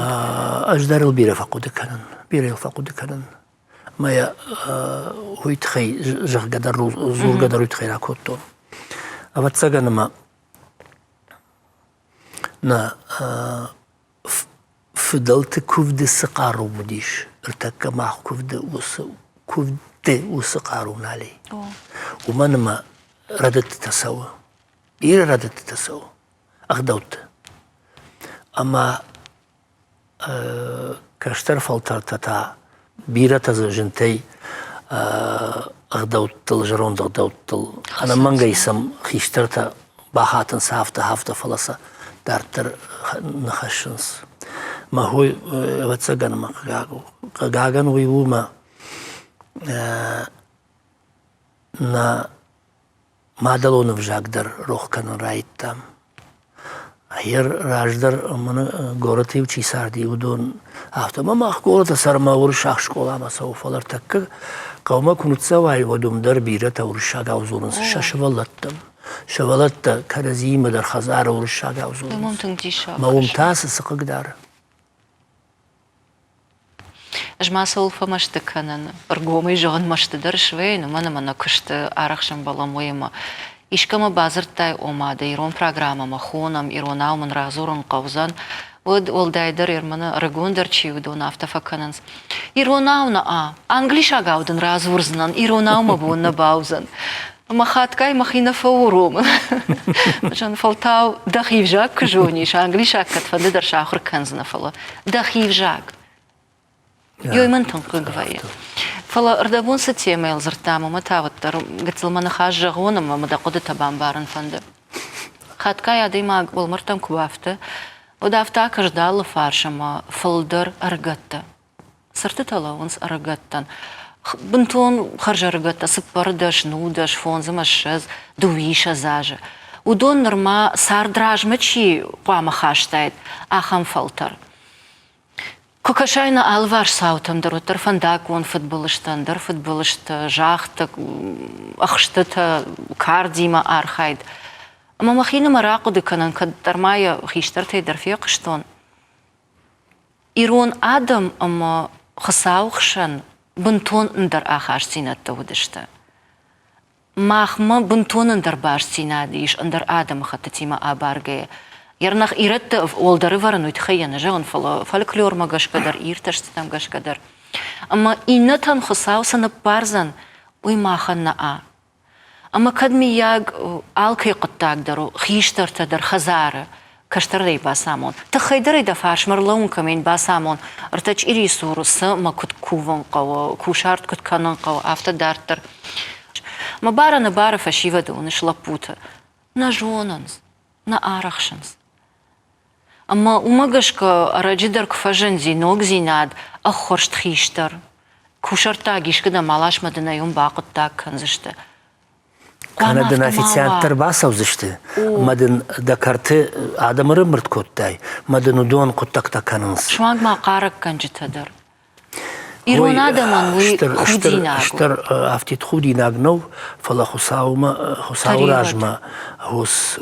Ӕз дӕр ыл бирӕ фӕхъуыды кӕнын, бирӕ йыл фӕхъуыды кӕнын. Мӕ йӕ уый тыххӕй зӕгъгӕ дӕр, дзургӕ дӕр уый тыххӕй ракодтон. Ӕвӕццӕгӕн ӕмӕ нӕ Фыдӕлты куывды цы хъару уыдис, ӕртӕккӕ мах куывды уыцы куывды уыцы хъару нал и. Уымӕн ӕмӕ рӕдыдтытӕ цӕуы, бирӕ рӕдыдтытӕ цӕуы ӕгъдӕутты. Ӕмӕ кӕстӕр фӕлтӕртӕ та бирӕтӕ дзы зынтӕй ӕгъдӕуттыл, зӕронд ӕгъдӕуттыл ӕнӕмӕнгӕй сӕм хистӕртӕ бахатынц афтӕ-афтӕ, фӕлӕ сӕ дарддӕр ныхӕссынц. Мӕ хой, ӕвӕццӕгӕн, мӕ хъыгаг у. Хъыгагӕн уый у, мӕ нӕ мадӕлон ӕвзаг дӕр рох кӕнын райдыдтам. Йӕ раздӕр горӕты-иу чи царди, уыдон афтӕ ӕмӕ мах горӕты сӕрмӕ уырыссаг скъоламӕ цӕуы, фӕлӕ ӕртӕккӕ хъӕумӕ куы ныццӕуай, уӕд уым дӕр бирӕтӕ уырыссагау дзурынц сӕ сывӕллӕттӕм. Сывӕллӕттӕ кӕрӕдзиимӕ дӕр хӕдзары уырыссагау дзурынц. Мӕ уым та цы цы хъыгдары? Ӕз ма цӕуыл фӕмӕсты кӕнын, ӕргомӕй зӕгъын, мӕсты дӕр свӕййын, уымӕн ӕмӕ нӕ куысты арӕх сӕмбӕлӕм уыимӕ. Искӕмӕ бадзырдтай, ома дӕ ирон программӕмӕ хонӕм, иронау мын радзурын хъӕудзӕн, уӕд уӕлдайдӕр Ерманы ӕрыгондӕр чи уыдон афтӕ фӕкӕнынц. Иронау нӕ, англисагау дын радзурдзынӕн, иронау мӕ бон нӕ бауыдзӕн. Ӕмӕ хатгай мӕхи нӕ фӕуромын. Зӕгъын, фӕлтау дӕхи взаг куы зонис, англисаг кӕдфӕнды дӕр сахуыр кӕндзынӕ, фӕлӕ дӕхи взаг. Ёй мӕн тынг хъыг вӕййы. Фӕлӕ ӕрдӕбон цы темӕйыл дзырдтам, уымӕ та уӕддӕр гыццыл мӕ ныхас зӕгъон ӕмӕ мӕ дӕ хъуыдытӕ бамбарын фӕнды. Хатгай адӕймаг уӕлмӕрдтӕм куы бафты, уӕд афтӕ акӕсд алы фарс ӕмӕ фылдӕр ӕрыгӕттӕ. Цыртытӕ лӕууынц ӕрыгӕттӕн. Бынтон хӕрзӕрыгӕттӕ 14, 19, 25, 22 азы. Уыдон нырма цард размӕ чи хъуамӕ хастаид, ахӕм фӕлтӕр. Куы кӕсай нӕ алыварс цаутӕм дӕр, уӕддӕр фӕндаггон фыдбылызтӕ, ӕндӕр фыдбылызтӕ, загъдтӕ, ӕхстытӕ, кардимӕ архайд. Ӕмӕ мӕхинымӕр ахъуыды кӕнын, кӕддӕр ма йӕ хистӕртӕй дӕр фехъуыстон. Ирон адӕм ӕмӕ Хуыцауы хсӕн бынтон ӕндӕр ахастдзинӕдтӕ уыдысты. Махмӕ бынтон ӕндӕр бастдзинад ис ӕндӕр адӕмыхӕттытимӕ абаргӕйӕ. Ернах ирӕтты уӕлдӕр ӕвӕрын уый тыххӕй йӕ нӕ зӕгъын, фӕлӕ фольклормӕ гӕсгӕ дӕр, иртӕстытӕм гӕсгӕ дӕр. Ӕмӕ иннӕтӕн Хуыцау цы ныббардзӕн, уый махӕн нӕ а. Ӕмӕ кӕд, мыййаг, алкӕй хъуыддаг дӕр у, хистӕртӕ дӕр хӕдзары, кӕстӕрӕй бацамон, тыххӕй дӕр ӕй дӕ фарсмӕ рлӕууын кӕмӕн бацамон, ӕртӕ чъирийы цур цы мӕ куыд кувын хъӕуы, кусарт куыд кӕнын хъӕуы, афтӕ дарддӕр. Мӕ бар-ӕнӕбары фӕсивӕды уыныс лӕппуты. Нӕ зонынц, нӕ арӕхсынц. Ӕмӕ уымӕ гӕсгӕ ӕрӕджы дӕр куы фӕзынди ногдзинад, ӕххуырст хистӕр, кусӕрттаг искуыдӕм аласмӕ дын ӕй уым бахъуыддаг кӕндзысты. Кӕнӕ дын официанттӕ ӕрбацӕудзысты, ӕмӕ дын дӕ кӕрты адӕмы ӕрӕмбырд кодтай, ӕмӕ дын уыдон хъуыддӕгтӕ кӕнынц. Суанг ма хъарӕггӕнджытӕ дӕр. Ирон адӕмӕн уый худинаг у. Стыр афтид худинаг нӕу, фӕлӕ Хуыцаумӕ, Хуыцауы размӕ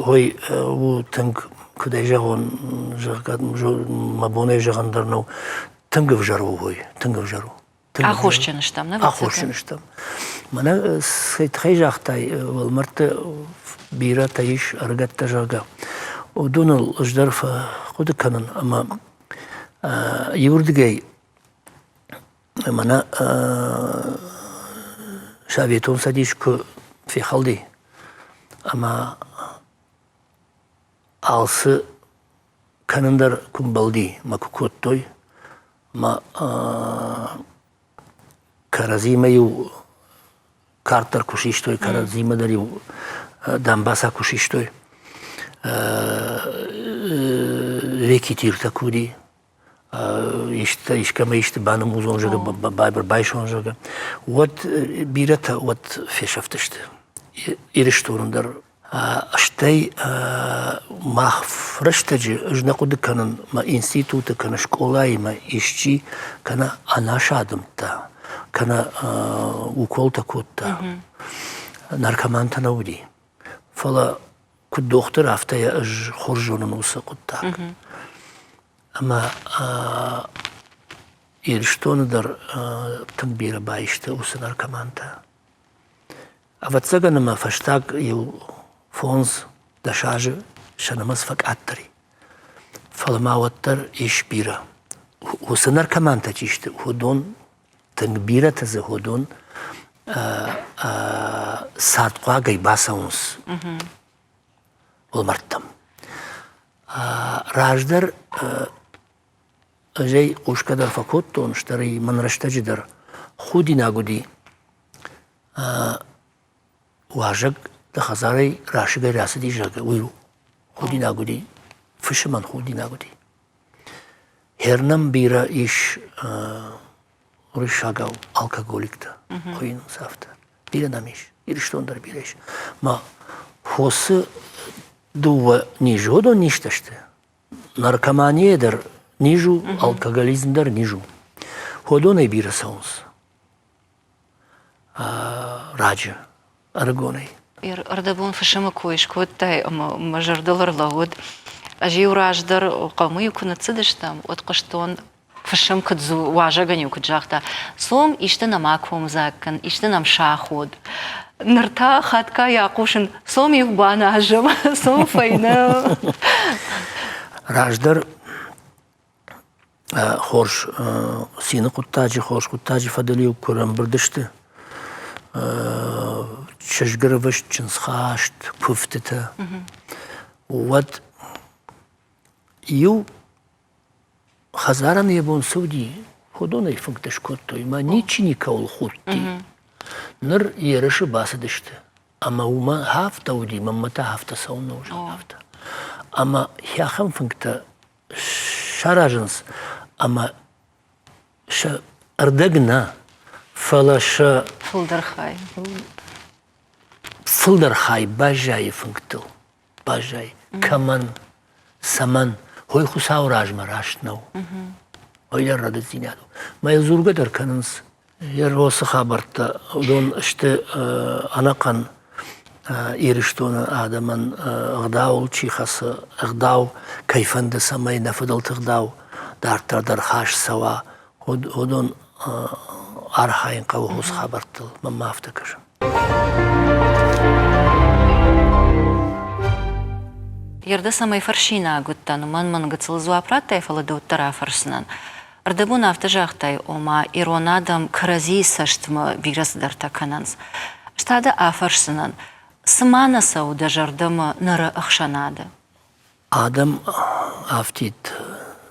уый у тынг, куыд ӕй зӕгъон, зӕгъгӕ, мӕ бонӕй зӕгъын дӕр нӕу, тынг ӕвзӕр у уый, тынг ӕвзӕр у. Аххосджын стӕм, нӕ? Аххосджын стӕм. Мӕнӕ цӕй тыххӕй загътай, уӕлмӕрдты бирӕтӕ ис ӕрыгӕттӕ, зӕгъгӕ. Уыдоныл ӕз дӕр фӕхъуыды кӕнын ӕмӕ иуырдыгӕй мӕнӕ Советон Цӕдис куы фехӕлди ӕмӕ алцы кӕнын дӕр куы мбӕлди ӕмӕ куы кодтой ӕмӕ кӕрӕдзимӕ-иу кард дӕр куы систой, кӕрӕдзимӕ дӕр-иу дамбаца куы систой, рекетиртӕ куы уыди, искӕмӕ исты банымудзон, зӕгъгӕ, байсон, зӕгъгӕ, уӕд бирӕтӕ уӕд фесӕфтысты. Ирыстоны дӕр Стӕй мах рӕстӕджы ӕз нӕ хъуыды кӕнын мӕ институты кӕнӕ скъолайы мӕ исчи кӕнӕ ӕнӕсадымдта, кӕнӕ уколтӕ кодта. Наркомантӕ нӕ уыди. Фӕлӕ куыд дохтыр, афтӕ йӕ ӕз хорз зонын уыцы хъуыддаг. Ӕмӕ Ирыстоны дӕр тынг бирӕ баисты уыцы наркомантӕ. Ӕвӕццӕгӕн ӕмӕ фӕстаг иу фондз-дӕс азы сӕ нымӕц фӕкъаддӕр и. Фӕлӕ ма уӕддӕр ис бирӕ. Уыцы наркомантӕ чи сты, уыдон тынг бирӕтӕ дзы уыдон цардхъуагӕй бацӕуынц уӕлмӕрдтӕм. Раздӕр ӕз ӕй хъусгӕ дӕр фӕкодтон, стӕй мӕн рӕстӕджы дӕр худинаг уыди Уазӕг дӕ хӕдзарӕй расыгӕй рацыди, зӕгъгӕ, уый худинаг уыди, фысымӕн худинаг уыди. Хернӕм бирӕ ис уырыссагау алкоголиктӕ, хуыйнынц афтӕ. Бирӕ нӕм ис, Ирыстон дӕр бирӕ ис. Ма фосы дыууӕ низы, уыдон низтӕ сты. Наркомания дӕр низ у, алкоголизм дӕр низ у. Уыдонӕй бирӕ цӕуынц. Раджы, ӕрыгонӕй. Ӕрдӕбон фысымы кой скодтай ӕмӕ мӕ зӕрдыл ӕрлӕууыд. Ӕз-иу раздӕр хъӕумӕ-иу куы ныццыдыстӕм, уӕд хъуыстон фысым куыд уазӕгӕн-иу куыд загъта, цом, исты нӕм акомдзаг кӕн, исты нӕм саход. Ныр та хатгай ахъусын, цом-иу баназӕм, цом фӕйнӕ. Раздӕр хорз цины хъуыддаджы, хорз хъуыддаджы фӕдыл-иу куы ӕрӕмбырд сты чызгырвыст, чындзхаст, куывдтытӕ, уӕд иу хӕдзарӕн йӕ бон цы уыди, уыдонӕй фынгтӕ скодтой ӕмӕ ничи никӕуыл худти. Ныр ерысы бацыдысты ӕмӕ уымӕ афтӕ уыди, мӕнмӕ та афтӕ цӕуылнӕ у, афтӕ. Ӕмӕ ахӕм фынгтӕ саразынц ӕмӕ сӕ ӕрдӕг нӕ, фӕлӕ сӕ фылдӕр хай фылдӕр хай баззайы фынгтыл, баззайы. Кӕмӕн, цӕмӕн, ой Хуыцауы размӕ раст нӕу. Ой дӕр рӕдыддзинад у. Мӕ йыл дзургӕ дӕр кӕнынц. Йе рвосы хабӕрттӕ уыдон сты ӕнӕхъӕн Ирыстоны адӕмӕн ӕгъдауыл чи хӕцы, ӕгъдау кӕй фӕнды, цӕмӕй нӕ фыдӕлты ӕгъдау. дарддӕр дӕр хаст цӕуа, уыдон архайын хъӕуы уыцы хабӕрттыл, мӕнмӕ афтӕ кӕсы. Ердӕ цӕмӕй фӕрсинаг уыдтӕн, уымӕн мын гыццыл дзуапп радтай, фӕлӕ дӕ уӕддӕр афӕрсдзынӕн. Ӕрдӕбон афтӕ загътай, ома ирон адӕм кӕрӕдзийы цӕстмӕ бирӕ цыдӕртӕ кӕнынц. Ӕз та дӕ афӕрсдзынӕн, цы ма нӕ цӕуы дӕ зӕрдӕмӕ ныры ӕхсӕнады? Адӕм афтид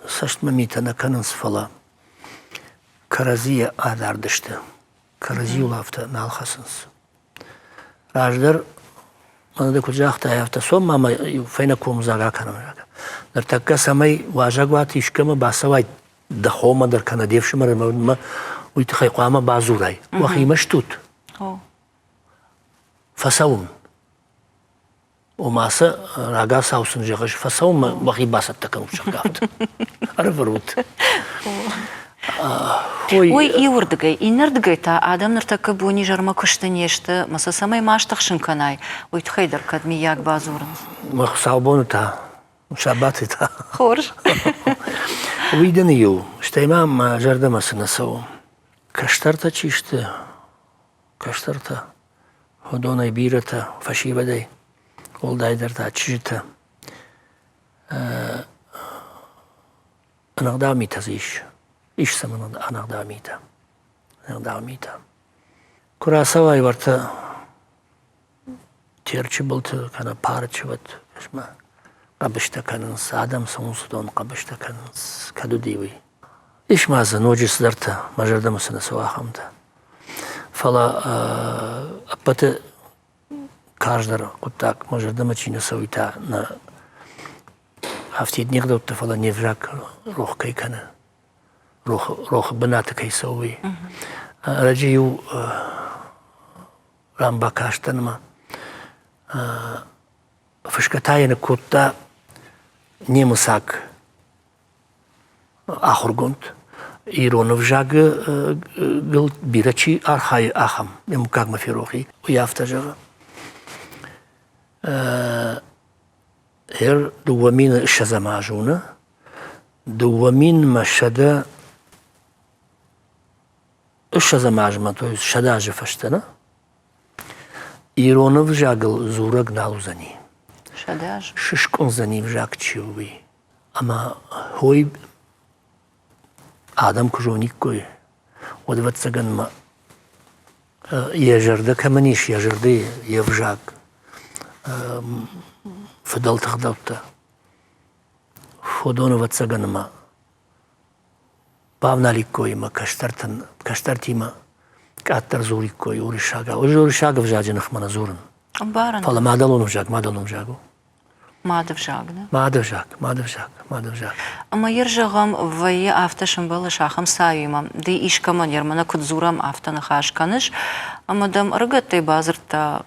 цӕстмӕ митӕ нӕ кӕнынц, фӕлӕ кӕрӕдзийӕ адард сты, кӕрӕдзиуыл афтӕ нал хӕцынц. Раздӕр, мӕнӕ ды куыд загътай, афтӕ цом ма мӕ иу фӕйнӕ комдзаг акӕнӕм, зӕгъгӕ. Ныртӕккӕ цӕмӕй уазӕгуаты искӕмӕ бацӕуай дӕ хомӕ дӕр кӕнӕ де фсымӕрмӕ, уый тыххӕй хъуамӕ бадзурай. Уӕхимӕ стут? Фӕцӕуын. Ома сӕ рагацау сын зӕгъыс, фӕцӕуынмӕ уӕхи бацӕттӕ кӕнут, зӕгъгӕ, афтӕ. Ӕрӕвӕрут. Уый иуырдыгӕй, иннӕрдыгӕй та адӕм ныртӕккӕ бонизӕрмӕ куысты не сты, мӕ сӕ цӕмӕй ма стыхсын кӕнай, уый тыххӕй дӕр кӕд миййаг бадзурынц. Мӕ хуыцаубоны та, сабаты та. Хорз. Уый дын иу, стӕй ма мӕ зӕрдӕмӕ цы нӕ цӕуы. Кӕстӕртӕ чи сты, кӕстӕртӕ, уыдонӕй бирӕтӕ фӕсивӕдӕй, уӕлдайдӕр та чызджытӕ, ӕнӕгъдау митӕ дзы ис. Ис сӕм ӕнӕгъдау митӕ. Ӕнӕгъдау митӕ. Куы рацӕуай уӕртӕ Терчы былты кӕнӕ парчы, уӕд хъӕбыстӕ кӕнынц, адӕм цӕуынц, уыдон хъӕбыстӕ кӕнынц. Кӕд уыди уый? Ис ма дзы ноджы цыдӕртӕ, мӕ зӕрдӕмӕ цы нӕ цӕуы, ахӕмтӕ. Фӕлӕ ӕппӕты карздӕр хъуыддаг, мӕ зӕрдӕмӕ чи нӕ цӕуы, та нӕ афтид не гъдӕуттӕ, фӕлӕ не взаг рох кӕй кӕны, рохы бынаты кӕй цӕуы, уый. Ӕрӕджы иу ран бакастӕн ӕмӕ фысгӕ та йӕ ныккодта немыцаг ахуыргонд, ирон ӕвзагыл бирӕ чи архайы, ахӕм. Йӕ мыггагмӕ ферох и. Уый афтӕ зӕгъы. Ӕр 2020 азы уыны, 2120 азмӕ, то есть 100 азы фӕстӕ, нӕ? Ирон ӕвзагыл дзурӕг нал уыдзӕни. 100 азы? Сыскъуындзӕни ӕвзаг чи у, уый. Ӕмӕ хой адӕм куы зониккой, уӕд, ӕвӕццӕгӕн, мӕ йӕ зӕрдӕ кӕмӕн ис, йӕ зӕрдӕйы йе взаг, фыдӕлты ӕгъдӕуттӕ, уыдон, ӕвӕццӕгӕн, ӕмӕ бавналиккой ӕмӕ кӕстӕртӕн, кӕстӕртимӕ къаддӕр дзуриккой уырыссагау. Ӕз уырыссаг ӕвзаджы ныхмӕ нӕ дзурын. Ӕмбарын. Фӕлӕ мадӕлон ӕвзаг мадӕлон ӕвзаг у. Мады взаг, нӕ? Мады взаг, мады взаг, мады взаг. Ӕмӕ йер зӕгъӕм, вӕййы афтӕ сӕмбӕлыс ахӕм цауимӕ, ды искӕмӕн йер мӕнӕ куыд дзурӕм, афтӕ ныхас кӕныс, ӕмӕ дӕм ӕрыгӕттӕй бадзырдта,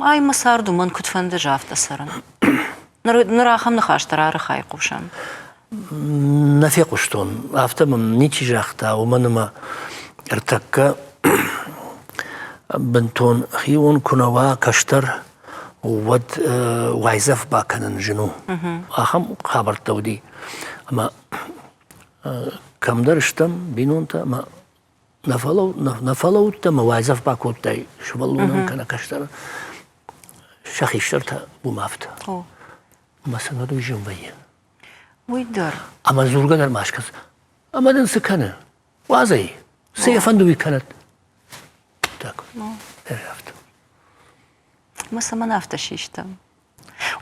ай мӕ цард у, мӕн куыд фӕнды, афтӕ цӕрын. Ныр, ныр ахӕм ныхӕстӕ рарыхӕй хъусӕм. Нӕ фехъуыстон, афтӕ мын ничи загъта, уымӕн ӕмӕ ӕртӕккӕ бынтон хион куы нӕ уа кӕстӕр, уӕд уайдзӕф бакӕнын зын у. Ахӕм хабӕрттӕ уыди. Ӕмӕ кӕмдӕр стӕм бинонтӕ ӕмӕ нӕ фӕлӕудтӕ ӕмӕ уайдзӕф бакодтай сывӕллонӕн кӕнӕ кӕстӕрӕн. Сӕ хистӕртӕ уым афтӕ. Ӕмӕ сын уӕд уый зын вӕййы. Уый дӕр. Ӕмӕ дзургӕ дӕр ма скӕн. Ӕмӕ дын цы кӕны? Уадз ӕй. Цы йӕ фӕнды, уый кӕнӕд. Так. Афтӕ. Мӕ цӕмӕн афтӕ систӕм?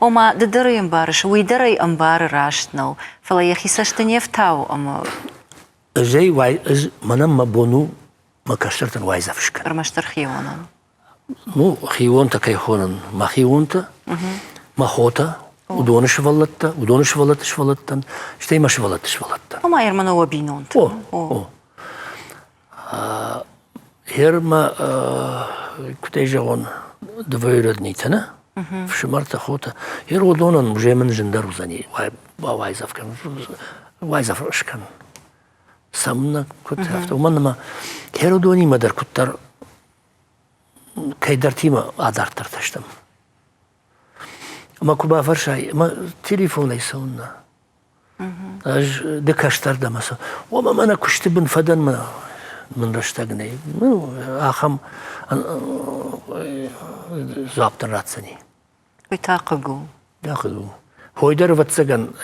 Ома, ды дӕр ӕй ӕмбарыс, уый дӕр ӕй ӕмбары, раст нӕу, фӕлӕ йӕхи цӕсты не фтауы ӕмӕ... Ӕз ӕй, ӕз, мӕнӕн мӕ бон у мӕ кӕстӕртӕн уайдзӕф скӕнын. Ӕрмӕстдӕр хионӕн. Ну, хионтӕ кӕй хонын, мӕ хионтӕ, мӕ хотӕ, уыдоны сывӕллӕттӕ, уыдоны сывӕллӕтты сывӕллӕттӕн, стӕй мӕ сывӕллӕтты сывӕллӕттӕ. Ома, Ермана уӕ бинонтӕ. О, о. Гьер ма куыдӕй зӕгъон, двоюроднитӕ, нӕ? Фсымӕртӕ, хотӕ. Гьер уыдонӕн уже мын зындӕр уыдзӕни уайдзӕф кӕнын, уайдзӕф скӕнын. Цӕмӕннӕ куыд афтӕ, уымӕн ӕмӕ гьер уыдонимӕ дӕр куыддӕр кӕйдӕртимӕ адарддӕртӕ стӕм. Ӕмӕ куы бафӕрсай, ӕмӕ телефонӕй цӕуыннӕ? Ӕз ды кӕстӕр дӕ мӕ Омӕ мӕнӕ куысты бын фӕдӕн мӕ мын рӕстӕг нӕй. Ну, ахӕм дзуапп дын ратдзӕни. Уый та хъыг у. Да хъыг у. Хой дӕр, ӕвӕццӕгӕн,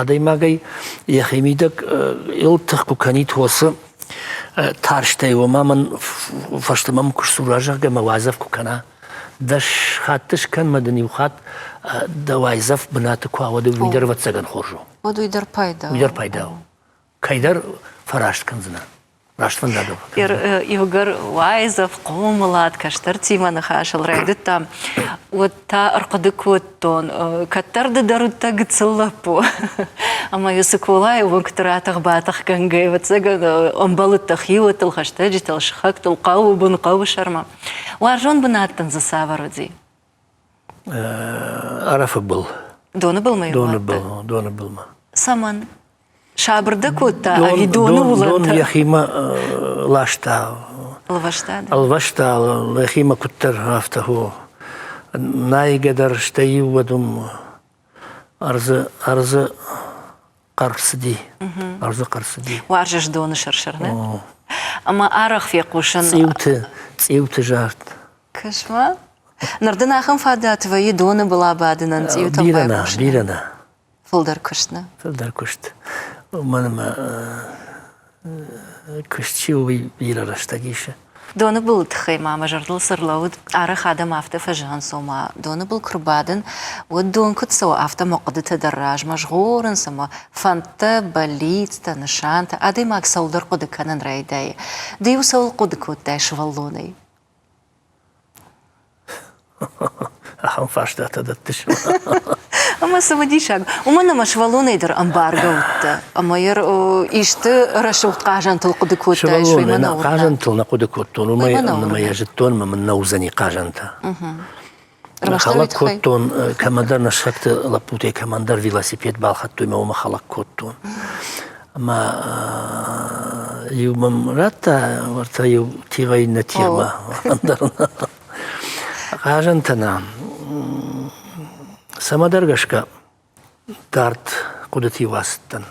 адӕймагӕй йӕхимидӕг ыл тых куы кӕнид хосы тарстӕй, ома мӕн фӕстӕмӕ мын куы сдзура, зӕгъгӕ, мӕ уайдзӕф куы кӕна, дӕс хатты скӕн мӕ дын иу хатт дӕ уайдзӕф бынаты куы ауад, уый дӕр ӕвӕццӕгӕн хорз у. Уӕд уый дӕр пайда у. Уый дӕр пайда у. Кӕйдӕр фӕраст кӕндзынӕ. Раст фӕндагыл. Иугӕр уайдзӕф, хъомылад, кӕстӕртимӕ ныхасыл райдыдтам, уӕд та ӕрхъуыды кодтон, кӕддӕр ды дӕр уыдтӕ гыццыл лӕппу. Ӕмӕ-иу Цыколайы уынгты ратӕх-батӕхгӕнгӕ, ӕвӕццӕгӕн, ӕмбӕлыдтӕ хиуӕттыл, хӕстӕджытыл, сыхӕгтыл, хъӕуы бын, хъӕуы сӕрмӕ. Уарзон бынат дын дзы цавӕр уыди? Ӕрӕфы был. Доны былмӕ? Доны был, доны былмӕ. Цӕмӕн? Сабыр дӕ кодта ӕви доны уылӕнтӕ? Дон йӕхимӕ ласта. Ӕлвӕста? Ӕлвӕста, йӕхимӕ куыддӕр афтӕ хо. Найгӕ дӕр, стӕй-иу уӕд уым ӕрдзы, ӕрдзы хъӕр цыди. Ӕрдзы хъӕр цыди. Уарзыс доны сыр-сыр, нӕ? Ӕмӕ арӕх фехъусын. Цъиуты, цъиуты зард. Кӕс-ма. Ныр дын ахӕм фадат вӕййы доны был абадынӕн цъиутӕм байхъусынӕн? Бирӕ нӕ, бирӕ нӕ. Фылдӕр куыст нӕ? Фылдӕр куыст. Уымӕн ӕмӕ куыст чи у, уый бирӕ рӕстӕг исы. Доны былы тыххӕй ма мӕ зӕрдыл цы рлӕууыд, арӕх адӕм афтӕ фӕзӕгъынц, ома доны был куы рбадын, уӕд дон куыд цӕуы, афтӕ мӕ хъуыдытӕ дӕр размӕ згъорынц ӕмӕ фӕндтӕ, бӕллицтӕ, нысантӕ, адӕймаг цӕуылдӕр хъуыды кӕнын райдайы. Ды-иу цӕуыл хъуыды кодтай сывӕллонӕй? Ахӕм фарстатӕ дӕттыс. Ӕмӕ цымыдисаг. Уымӕн ӕмӕ сывӕллонӕй дӕр ӕмбаргӕ уыдтӕ. Ӕмӕ исты рӕсугъд хъазӕнтыл хъуыды кодтай, уый мӕ нӕ Хъазӕнтыл нӕ хъуыды кодтон, уымӕй ӕмӕ йӕ зыдтон, ӕмӕ мын нӕ уыдзӕни хъазӕнтӕ. Хӕлӕг кодтон, кӕмӕдӕр нӕ сыхӕгты лӕппутӕй кӕмӕндӕр велосипед балхӕдтой ӕмӕ уымӕ хӕлӕг кодтон. Ӕмӕ иу мӕм радта, уӕртӕ иу тигъӕй иннӕ тигъмӕ. Хъазӕнтӕ нӕ. Цӕмӕдӕр гӕсгӕ дард хъуыдыты-иу ацыдтӕн.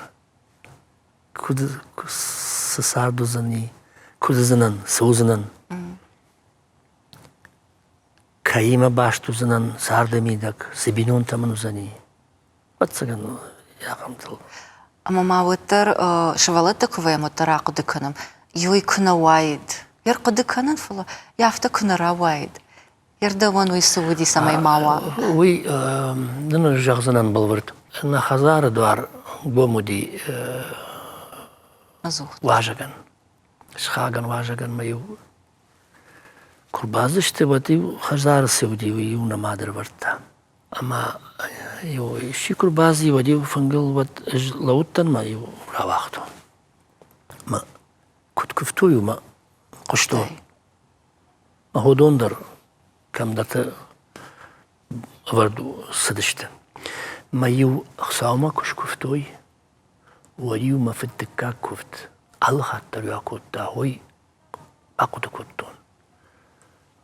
Куыд цы цард уыдзӕни, куыд уыдзынӕн, цы уыдзынӕн. Кӕимӕ баст уыдзынӕн царды мидӕг, цы бинонтӕ мын уыдзӕни, ӕвӕццӕгӕн, ахӕмтыл. Ӕмӕ ма уӕддӕр сывӕллӕттӕ куы вӕййӕм, уӕддӕр ахъуыды кӕнӕм, иуӕй куы нӕ уаид. Йе рхъуыды кӕнын, фӕлӕ йӕ афтӕ куы нӕ рауаид. Йе рдӕуӕн уый цы уыди, цӕмӕй ма уа? Уый нын зӕгъдзынӕн бӕлвырд. Нӕ хӕдзары дуар гом уыди уазӕгӕн. Сыхагӕн уазӕгӕн ма-иу Куы рбацыдысты, уӕд-иу хӕдзары цы уыди, уый-иу нӕ мад ӕрӕвӕрдта. Ӕмӕ-иу исчи куы рбацыди, уӕд-иу фынгыл уӕд ӕз лӕууыдтӕн мӕ-иу рауагътон. Ӕмӕ куыд куывтой, уымӕ хъуыстон. Уыдон дӕр кӕмдӕрты ӕвӕрд цыдысты. Мӕ-иу Хуыцаумӕ куы скуывтой, уӕд-иу мӕ фыд дыккаг куывд алы хатт дӕр акодта, ой, ахъуыды кодтон.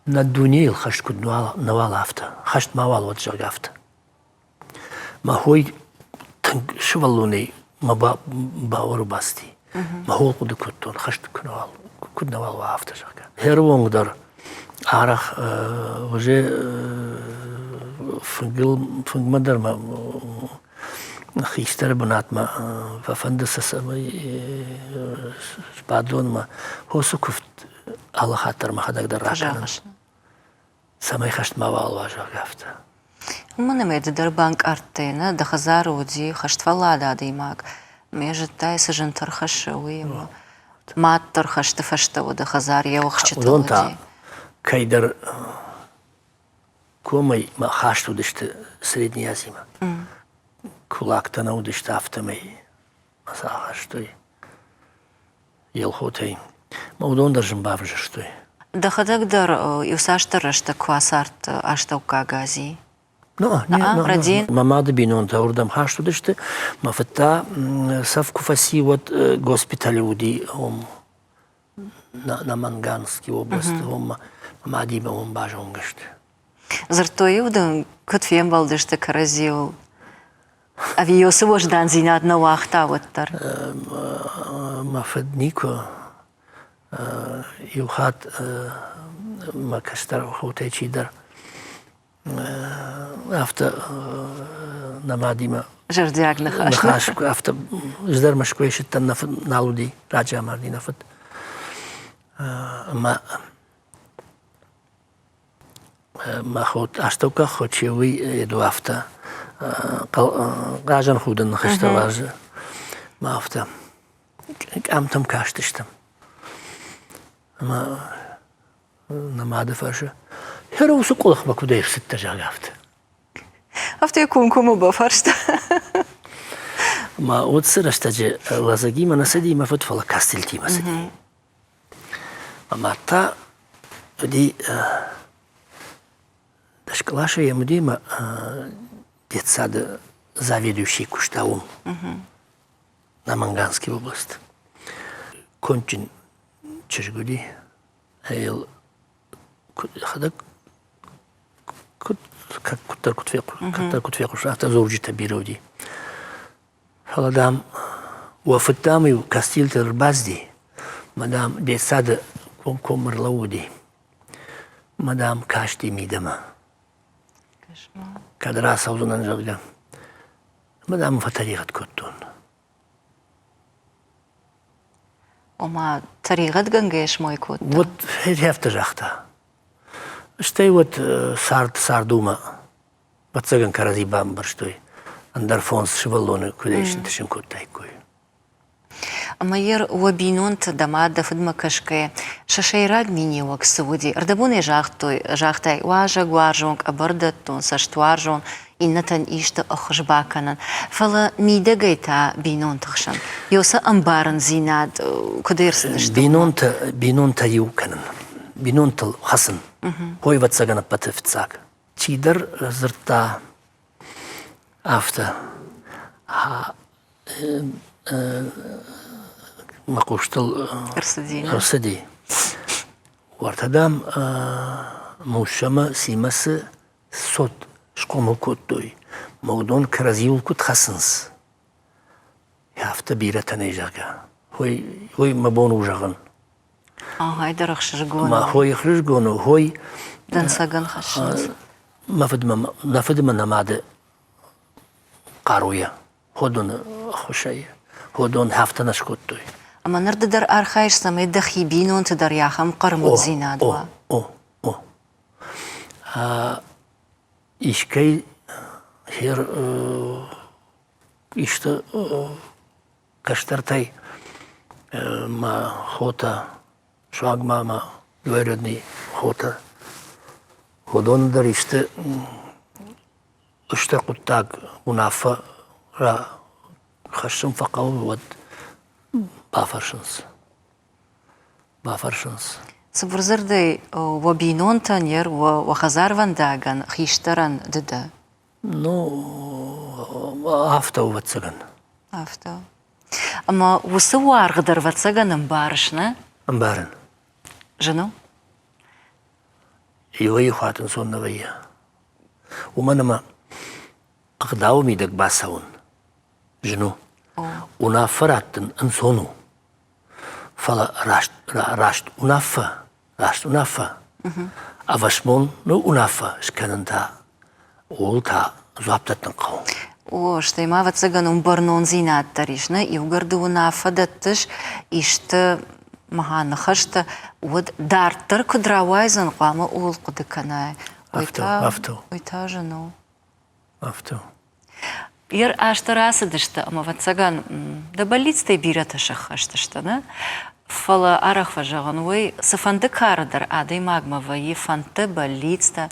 Нӕ дунейыл хӕст куыд нӕуал афтӕ, хӕст мауал уӕд, зӕгъгӕ, афтӕ. Мӕ хой тынг сывӕллонӕй мӕ бауӕры бацыди. Мӕ хо хъуыды кодтон, хӕст куыд нӕуал уа, афтӕ, зӕгъгӕ. Херы онг дӕр арӕх уже фынгыл фынгмӕ дӕр мӕ хистӕры бынатмӕ фӕфӕнды сӕ цӕмӕй сбадон мӕ хосы куывд алы хатт дӕр мӕхӕдӕг дӕр ракӕнын, цӕмӕй хӕст мауал уа, зӕгъгӕ, афтӕ. Уымӕн ӕмӕ ды дӕр банкъардтай, нӕ дӕ хӕдзары уыди хӕстфӕллад адӕймаг, мӕ зыдтай, цы зынтӕ рхӕссы, уый ӕмӕ мад дӕр хӕсты фӕстӕ уыд, хӕдзар йӕ уӕхсчытыл Уыдон та кӕйдӕр комӕй хаст уыдысты Средний Азимӕ. Кулактӕ нӕ уыдысты, афтӕмӕй сӕ ахастой Елхотӕй. Мӕ уыдон дӕр зын бавзӕрстой. Дӕхӕдӕг дӕр иуцасдӕр рӕстӕг куы ацардтӕ Астӕуккаг Азийы. Мӕ мады бинонтӕ уырдӕм хаст уыдысты. Мӕ фыд та цӕф куы фӕци, уӕд госпиталы уыди уым Наманганский областы, уым мӕ мадимӕ уым базонгӕ сты. Дзырдтой-иу дын, куыд фембӕлдысты кӕрӕдзиуыл? Ӕви уыцы уӕздандзинад нӕ уагъта уӕддӕр? Мӕ фыд никуы. Иу хатт мӕ кӕстӕр хотӕй чидӕр афтӕ нӕ мадимӕ зӕрдиаг ныхас. Ныхас афтӕ ӕз дӕр Мӕскуыйы сыдтӕн, нӕ фыд нал уыди, раджы амарди нӕ фыд. Ӕмӕ мӕ хо астӕуккаг хо чи уый еду афтӕ хъазӕн худӕн ныхӕстӕ уарзы. Мӕ афтӕ къамтӕм кастыстӕм. Ӕмӕ нӕ мады фӕрсы, Хӕры уыцы къуылыхмӕ куыдӕй ӕрцыдтӕ, зӕгъгӕ, афтӕ. Афтӕ йӕ комкоммӕ бафарста. Ма уыцы рӕстӕджы лӕдзӕгимӕ нӕ цыди мӕ фыд, фӕлӕ кастильтимӕ цыди. Ӕмӕ та уыди дӕс къласы йӕм уыди ӕмӕ детсады заведующий куыста уым, Наманганский область. Кондджын чызг уыди, йыл йӕхӕдӕг куыддӕр куыд фехъуыста, афтӕ дзурджытӕ бирӕ уыди. Фӕлӕ, дам, уӕ фыд, дам-иу кастилты ӕрбацыди, мӕ, дам, детсады комкоммӕ ӕрлӕууыди, мӕ, дам, касти мидӕмӕ. Кӕд рацӕудзынӕн, зӕгъгӕ. Ӕмӕ, дам, фӕтӕригъӕд кодтон. Ома, тӕригъӕдгӕнгӕ смой кодта? Вот афтӕ загъта. Стӕй уӕд цард цард уымӕ. Ӕвӕццӕгӕн кӕрӕдзи бамбӕрстой. Ӕндӕр фондз сывӕллоны куыдӕй сынтысын кодтаиккой. Ӕмӕ йер уӕ бинонты дӕ мад, дӕ фыдмӕ кӕсгӕйӕ, сӕ сӕйраг миниуӕг цы уыди? Ӕрдӕбонӕй загътой, загътай, уазӕгуарзон, къӕбӕрдӕттон, цӕстуарзон, иннӕтӕн исты ӕххуыс бакӕнын. Фӕлӕ мидӕгӕй та бинонты хсӕн сӕ ӕмбарындзинад куыд ӕрцыдысты? Бинонтӕ, бинонтӕ иу кӕнын, бинонтыл хӕцын. Хой, ӕвӕццӕгӕн, ӕппӕты фыццаг. Чидӕр дзырдта афтӕ, мӕ хъустыл ӕрцыди. Уӕртӕ, дам, Муссӕмӕ Симӕ цы цот схъомыл кодтой, мӕ уыдон кӕрӕдзиуыл куыд хӕцынц, афтӕ бирӕтӕ нӕй, зӕгъгӕ. Уый, уый мӕ бон у зӕгъын. Ай дӕр ӕхсызгон у. Мӕ хой ӕхсызгон у, хой. Дӕнцӕгӕн хӕссынц. Мӕ фыдмӕ, нӕ фыдмӕ нӕ мады хъаруйӕ, ходоны ӕххуысӕй, ходон афтӕ нӕ скодтой. Ӕмӕ ныр ды дӕр архайыс, цӕмӕй дӕхи бинонты дӕр ахӕм хъӕрмуддзинад уа? О, о, о. Искӕй хер исты кӕстӕртӕй мӕ хотӕ, суанг ма мӕ двоюродный хотӕ, уыдон дӕр исты стыр хъуыддаг уынаффӕ хӕссын фӕхъӕуы, уӕд бафӕрсынц. Бафӕрсынц. Цыбыр дзырдӕй, уӕ бинонтӕн йер уӕ хӕдзарвӕндагӕн хистӕрӕн ды дӕ? Ну, афтӕ у, ӕвӕццӕгӕн. Афтӕ. Ӕмӕ уыцы уаргъ дӕр, ӕвӕццӕгӕн, ӕмбарыс, нӕ? Ӕмбарын. Зын у? Иуӕй-иу хатт ӕнцон нӕ вӕййы. Уымӕн ӕмӕ ӕгъдауы мидӕг бацӕуын зын у. Уынаффӕ раттын ӕнцон у. Фӕлӕ раст, раст уынаффӕ, раст уынаффӕ, ӕвӕсмон уынаффӕ скӕнын та, ууыл та дзуапп дӕттын хъӕуы. О, стӕй ма, ӕвӕццӕгӕн, уым бӕрнондзинад дӕр ис, нӕ? Иугӕр ды уынаффӕ дӕттыс исты мӕ ныхӕстӕ, уӕд дарддӕр куыд рауайдзӕн, хъуамӕ ууыл хъуыды кӕнай. Афтӕ, Уый та зын у. Афтӕ. Йер азтӕ рацыдысты ӕмӕ, ӕвӕццӕгӕн, дӕ бӕллицтӕй бирӕтӕ сӕххӕст сты, нӕ? Фӕлӕ арӕх фӕзӕгъын, уый цыфӕнды кары дӕр адӕймагмӕ вӕййы фӕндтӕ, бӕллицтӕ.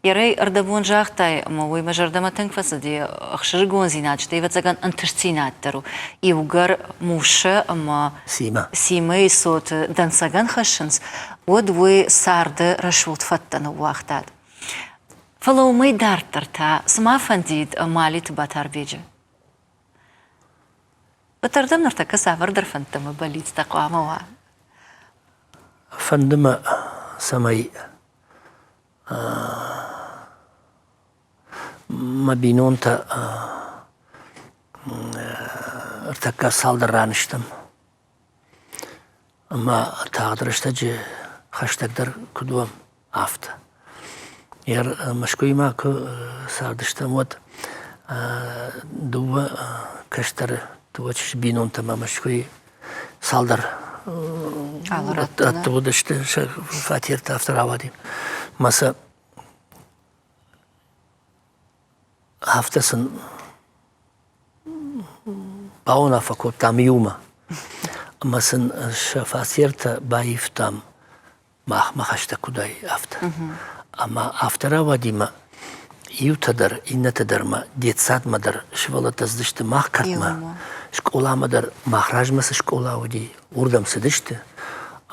Ерӕй ӕрдӕбон загътай, ӕмӕ уый мӕ зӕрдӕмӕ тынг фӕцыди, ӕхсызгондзинад, стӕй, ӕвӕццӕгӕн, ӕнтыстдзинад дӕр у. Иугӕр Муссӕ ӕмӕ Симӕ. Симӕйы цоты дӕнцӕгӕн хӕссынц, уӕд уый царды рӕсугъд фӕдтӕ ныууагътат. Фӕлӕ уымӕй дарддӕр та цы ма фӕндид Малиты Батарбеджы? Батӕрдӕм ныртӕккӕ цавӕрдӕр фӕндтӕ ӕмӕ бӕллицтӕ хъуамӕ уа? Фӕнды мӕ, цӕмӕй мӕ бинонтӕ. Ӕртӕккӕ цалдӕр раны стӕм. Ӕмӕ тагъд рӕстӕджы хӕстӕгдӕр куыд уӕм, афтӕ. Мӕскуыйы ма куы цардыстӕм, уӕд дыууӕ кӕстӕры, дыууӕ чызджы бинонтӕ ма Мӕскуыйы цалдӕр рӕтты уыдысты, сӕ фатертӕ афтӕ рауади. Мӕ сӕ афтӕ сын бауынаффӕ кодтам иумӕ ӕмӕ сын сӕ фатертӕ баивтам махмӕ хӕстӕг куыдӕй, афтӕ. Ӕмӕ афтӕ рауади мӕ иутӕ дӕр, иннӕтӕ дӕр мӕ детсадмӕ дӕр сывӕллӕттӕ цыдысты мах кӕртмӕ, скъоламӕ дӕр мах размӕ цы скъола уыди, уырдӕм цыдысты.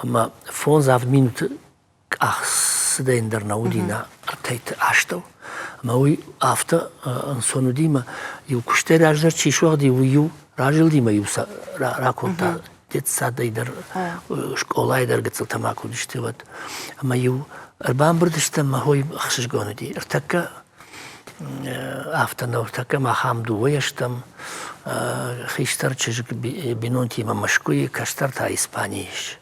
Ӕмӕ фондз-авд минуты къах-цыдӕй дӕр нӕ уыди нӕ ӕртӕйты астӕу. Ӕмӕ уый афтӕ ӕнцон уыди мӕ иу куыстӕй раздӕр чи суӕгъди, уый-иу разылди мӕ-иу сӕ ракодта детсадӕй дӕр, скъолайы дӕр гыццылтӕ ма куы уыдысты, уӕд. Ӕмӕ-иу ӕрбамбырд стӕм, мӕ хой ӕхсызгон уыди. Ӕртӕккӕ афтӕ нӕу, ӕртӕккӕ мах ам дыууӕйӕ стӕм. Хистӕр чызг бинонтимӕ Мӕскуыйы, кӕстӕр та Испанийы ис.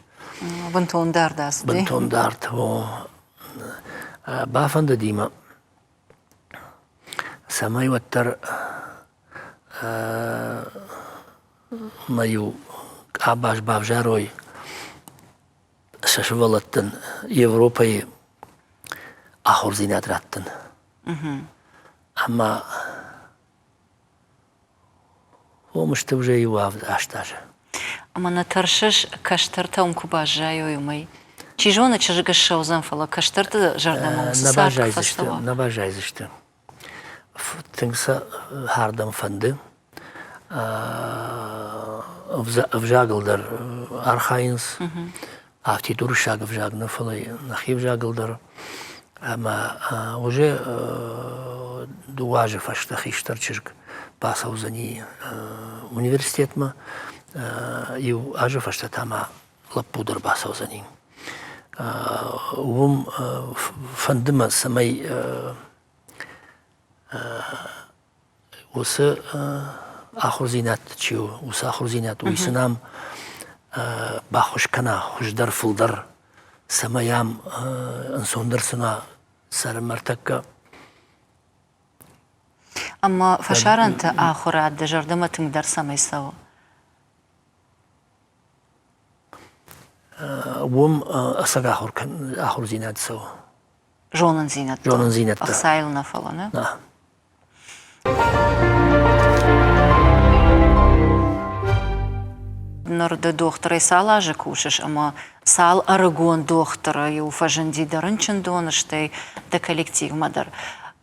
Бынтон дард ацыди. Бынтон дард, о. Бафӕндыди мӕ, цӕмӕй уӕддӕр мӕ иу къабаз бавзарой сӕ сывӕллӕттӕн Европӕйы ахуырдзинад раттын. Ӕмӕ Уым сты уже иу авд аст азы. Ӕмӕ нӕ тӕрсыс, кӕстӕртӕ уым куы баззайой, уымӕй? Чи зоны, чызг ссӕудзӕн, фӕлӕ кӕстӕрты зӕрдӕмӕ уыцы цард куы фӕцӕуа. Нӕ баззайдзысты. Тынг сӕ хӕрдӕм фӕнды. Ӕвзагыл дӕр архайынц. Афтид уырыссаг ӕвзаг нӕ, фӕлӕ нӕхи ӕвзагыл дӕр. Ӕмӕ уже дыууӕ азы фӕстӕ хистӕр чызг бацӕудзӕни университетмӕ, иу азы фӕстӕ та ма лӕппу дӕр бацӕудзӕни. Уым фӕнды мӕ, цӕмӕй уыцы ахуырдзинад чи у, уыцы ахуырдзинад, уый сын ам баххуыс кӕна хуыздӕр, фылдӕр, цӕмӕй ам ӕнцондӕр сын уа цӕрын ӕртӕккӕ. Ӕмӕ фӕсарӕнты ахуырад дӕ зӕрдӕмӕ тынгдӕр цӕмӕй цӕуы? Уым ӕцӕг ахуырдзинад цӕуы. Зонындзинӕдтӕ. Зонындзинӕдтӕ. Ӕхцайыл нӕ фӕлӕ, нӕ? Нӕ. Ныр ды дохтырӕй цал азы кусыс ӕмӕ цал ӕрыгон дохтыры-иу фӕзынди дӕ рынчындоны, стӕй дӕ коллективмӕ дӕр.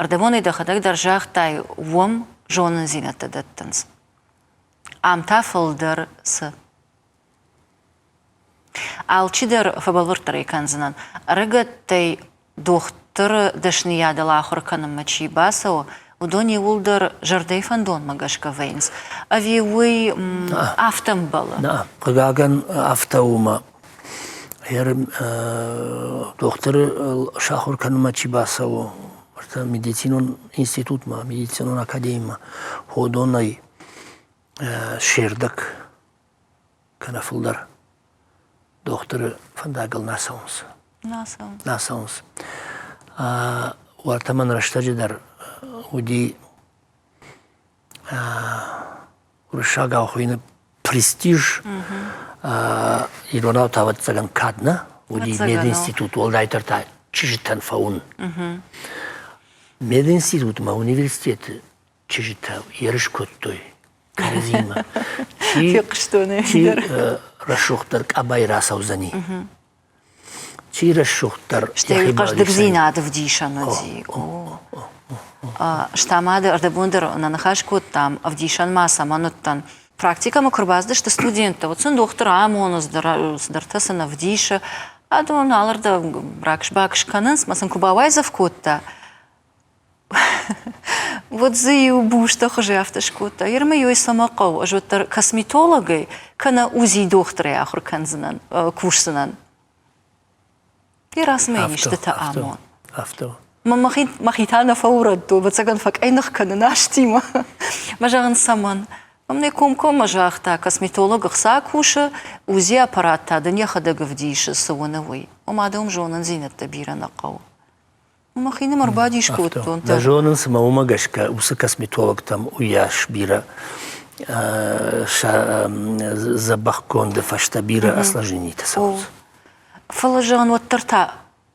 Ӕрдӕбонӕй дӕхӕдӕг дӕр загътай, уым зонындзинӕдтӕ дӕттынц. Ам та фылдӕр цы? Алчидӕр фӕбӕлвырддӕрӕй кӕндзынӕн, ӕрыгӕттӕй дохтыры дӕсныйадыл ахуыр кӕнынмӕ чи бацӕуы, уыдон иууылдӕр зӕрдӕйы фӕндонмӕ гӕсгӕ вӕййынц, ӕви уый афтӕ ӕмбӕлы? Нӕ, хъыгагӕн, афтӕ у мӕ дохтыры сахуыр кӕнынмӕ чи бацӕуы, медицинон институтмӕ, медицинон академимӕ, уыдонӕй се рдӕг кӕнӕ фылдӕр дохтыры фӕндагыл нӕ цӕуынц. Нӕ цӕуынц. Нӕ цӕуынц. Уӕртӕ мӕн рӕстӕджы дӕр уыди уырыссагау хуыйны престиж, иронау та, ӕвӕццӕгӕн, кад нӕ уыди мединститут, уӕлдайдӕр та чызджытӕн фӕуын. Мединститутмӕ университеты чызджытӕ ерыс кодтой кӕрӕдзимӕ. Чи, чи рӕсугъддӕр къабай рацӕудзӕни, чи рӕсугъддӕр Стӕй хъӕздыгдзинад ӕвдисӕн уыди. Стӕ ӕрдӕбон дӕр нӕ ныхас кодтам, ӕвдисӕн ма цӕмӕн уыдтӕн. Практикӕмӕ куы рбацыдысты студенттӕ, уӕд сын дохтыр амоны, цыдӕртӕ сын ӕвдисы. Адон алырдӕм ракс-бакс кӕнынц, мӕ сын куы бауайдзӕф кодта, Уӕд дзы иу бустӕ хуызы афтӕ скодта: Ермӕ ёй цӕмӕ хъӕуы, ӕз уӕддӕр косметологӕй кӕнӕ УЗИ-дохтырӕй ахуыр кӕндзынӕн, кусдзынӕн. Йӕ расмӕ йын истытӕ амон. Афтӕ. Мӕхи та нӕ фӕурӕдтон, ӕвӕццӕгӕн фӕкъӕйных кӕнын азтимӕ. Мӕ зӕгъын, цӕмӕн? Мын комкоммӕ загъта, косметолог ӕхца кусы, УЗИ-аппарат та дын йӕхӕдӕг ӕвдисы, цы уыны, уый. Ома дӕм зонындзинӕдтӕ бирӕ нӕ хъӕуы. Мӕхинымӕр бадис кодтон. Нӕ зонын, цыма уымӕ гӕсгӕ уыцы косметологтӕм уыйас бирӕ сӕ дзӕбӕхгонды фӕстӕ бирӕ осложненитӕ цӕуынц. Фӕлӕ зӕгъын, уӕддӕр та,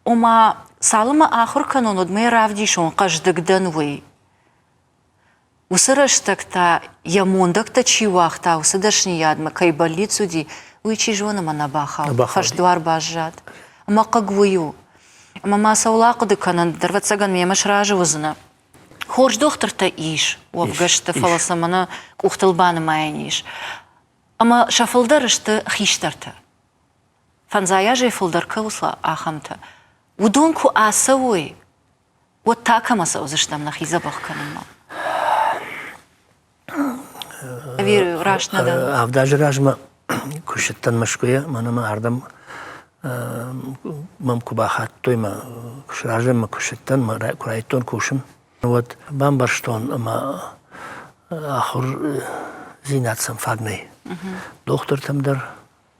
ома, цалынмӕ ахуыр кӕнон, уӕдмӕ йӕ равдисон, хъӕздыг дӕн, уый. Уыцы рӕстӕг та йӕ мондӕгтӕ чи уагъта, уыцы дӕсныйадмӕ кӕй бӕллиц уыди, уый чи зоны мӕ нӕ бахауд, фӕсдуар баззад. Ӕмӕ хъыг уый у. Ӕмӕ ма цӕуыл ахъуыды кӕнын, ӕвӕццӕгӕн мемӕ сразы уыдзынӕ. Хорз дохтыртӕ ис уӕвгӕ сты, фӕлӕ сӕ мӕнӕ къухтыл банымайӕн ис. Ӕмӕ сӕ фылдӕр сты хистӕртӕ. Фӕндзай азӕй фылдӕр кӕуыл ахӕмтӕ. Уыдон куы ацӕуой, уӕд та кӕмӕ цӕудзыстӕм нӕхи дзӕбӕх кӕнынмӕ? Ӕви раст нӕ дӕн? Авд азы размӕ куы ссыдтӕн Мӕскуыйӕ, мӕнӕ мӕ ардӕм мӕм куы бахаттой, мӕ куы сразы мӕ куы ссыдтӕн, мӕ куы райдтон кусын, уӕд бамбӕрстон ӕмӕ ахуырдзинад сӕм фаг нӕй. Дохтыртӕм дӕр,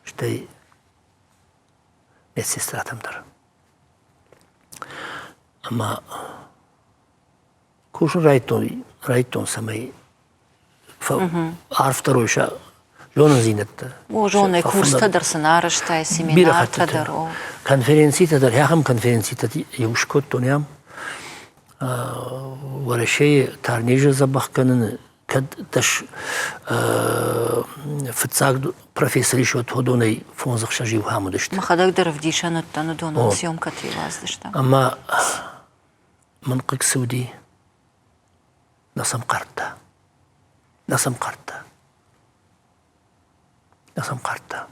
стӕй медсестратӕм дӕр. Ӕмӕ кусын райдтон, райдтон цӕмӕй арфдӕр уой сӕ зонындзинӕдтӕ. О, зоны, курстӕ дӕр сын арӕзтай, семинартӕ дӕр. Конференцитӕ дӕр, ахӕм конференцитӕ иу скодтон ам. Уӕрӕсейы тарнизы дзӕбӕх кӕныны кӕд дӕс фыццаг профессор ис, уӕд уыдонӕй фондз-ӕхсӕз иу хӕм уыдысты. Мӕхӕдӕг дӕр ӕвдисӕн уыдтӕн, уыдонӕн съемкӕты уадздыстӕм. Ӕмӕ мын хъыг цы уыди, нӕ сӕм хъардта. Нӕ сӕм хъардта. Нӕ сӕм хъардта.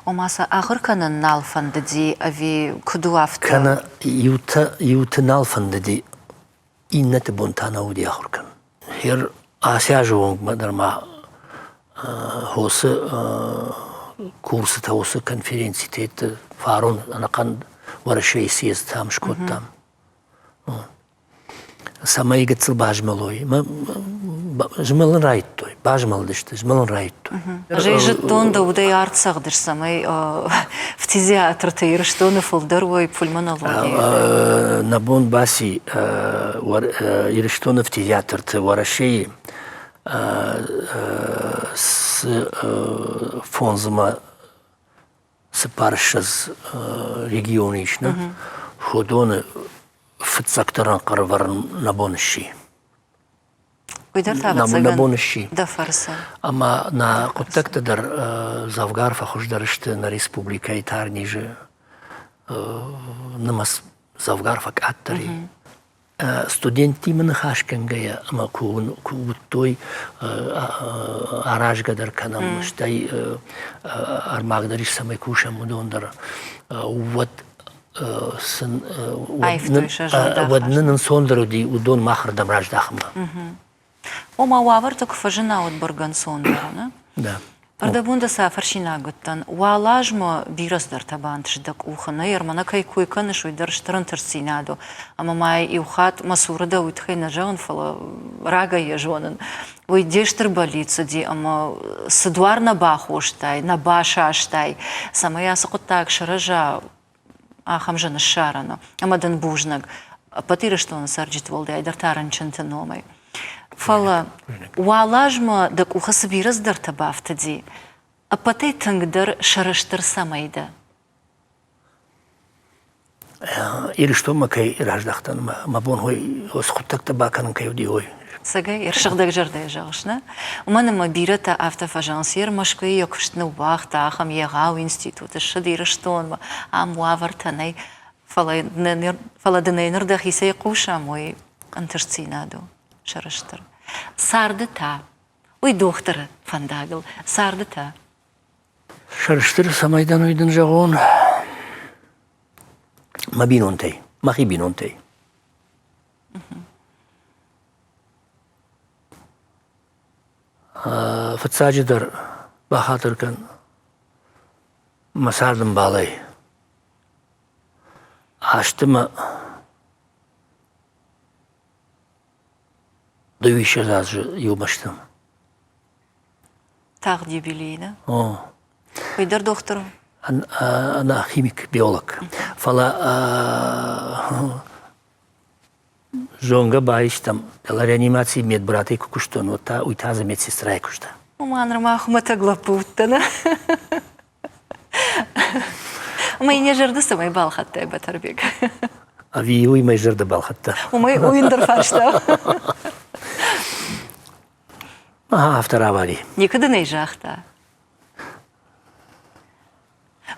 Ома сӕ ахуыр кӕнын нал фӕндыди ӕви куыд у афтӕ? Кӕнӕ иутӕ, иуты нал фӕндыди, иннӕты бон та нӕ уыди ахуыр кӕнын. Хер ацы азы онгмӕ дӕр ма хосы курсытӕ, уыцы конференцитӕ фарон ӕнӕхъӕн Уӕрӕсейы съездтӕм скодтам. Цӕмӕй гыццыл базмӕлой. Змӕлын райдтой, базмӕлдысты, змӕлын райдтой. Ӕз ӕй зыдтон, дӕ удӕй арт цӕгъдыс, цӕмӕй фтизиатртӕ Ирыстоны фылдӕр уой пульмонологийы. Нӕ бон баци Ирыстоны фтизиатрты Уӕрӕсейы цы фондзмӕ цыппарыссӕдз регионы ис, нӕ, уыдоны фыццӕгты рӕнхъ ӕрӕвӕрын нӕ бон сси. Уый дӕр та нӕ бон сси. Дӕ фӕрцы. Ӕмӕ нӕ хъуыддӕгтӕ дӕр дзӕвгар фӕхуыздӕр сты нӕ республикӕйы тарнизы нымӕц дзӕвгар фӕкъаддӕр и. Студенттимӕ ныхас кӕнгӕйӕ ӕмӕ куы уыдтой аразгӕ дӕр кӕнӕм, стӕй ӕрмӕг дӕр ис, цӕмӕй кусӕм, уыдон дӕр, уӕд сын уӕд нын ӕнцондӕр уыди уыдон махырдӕм раздахынмӕ. Ома уавӕртӕ куы фӕзына, уӕд бӕргӕ ӕнцондӕр у, нӕ? Да. Ӕрдӕбон дӕ цы фӕрсинаг уыдтӕн, уал азмӕ бирӕ цыдӕртӕ бантыст дӕ къухы, нӕ мӕнӕ кӕй кой кӕныс, уый дӕр стыр ӕнтыстдзинад у. Ӕмӕ ма иу хатт мӕ цуры дӕ уый тыххӕй нӕ зӕгъын, фӕлӕ рагӕй йӕ зонын. Уый де стыр бӕллиц уыди ӕмӕ цы дуар нӕ бахостай, нӕ басастай, цӕмӕй ацы хъуыддаг сырӕза, ахӕм зын ссарӕн у. Ӕмӕ дын бузныг ӕппӕт Ирыстоны цӕрджыты уӕлдайдӕр та рынчынты номӕй. Фӕлӕ уал азмӕ дӕ къухы цы бирӕ цыдӕртӕ бафтыди, ӕппӕтӕй тынгдӕр сӕрыстыр цӕмӕй дӕ? Ирыстонмӕ кӕй раздӕхтӕн, мӕ бон уыцы хъуыддӕгтӕ бакӕнын кӕй уыди, уый. Цӕгӕй, сыгъдӕг зӕрдӕйӕ зӕгъыс, нӕ? Уымӕн ӕмӕ бирӕтӕ афтӕ фӕзӕгъынц, йе Мӕскуыйы йӕ куыст ныууагъта, ахӕм егъау институт ссыд Ирыстонмӕ, ам уавӕртӕ нӕй. Фӕлӕ, фӕлӕ дын ӕй ныр дӕхицӕй хъусӕм, уый ӕнтыстдзинад у, сӕрыстыр. Царды та, уый дохтыры фӕндагыл, царды та. Сӕрыстыр цӕмӕй дӕн, уый дын зӕгъон, мӕ бинонтӕй, мӕхи бинонтӕй. Фыццаджыдӕр бахатыр кӕн мӕ цардӕмбалӕй. Азты мӕ дыууиссӕдз азы иумӕ стӕм. Тагъд юбилей, нӕ? О. Уый дӕр дохтыр у? Ӕнӕ химик, биолог. Фӕлӕ зонгӕ баистӕм, фӕлӕ реанимацийы медбратӕй куы куыстон, уӕд та уый та дзы медсестрайы куыста. Ома нырма хуымӕтӕг лӕппу уыдтӕн. Ӕмӕ йын йӕ зӕрдӕ цӕмӕй балхӕдтай, Батӕрбег? Ӕви уый мӕ зӕрдӕ балхӕдта? Уымӕй уый ӕндӕр фарста. Ага, афтӕ рауади. Никуы дын ӕй загъта?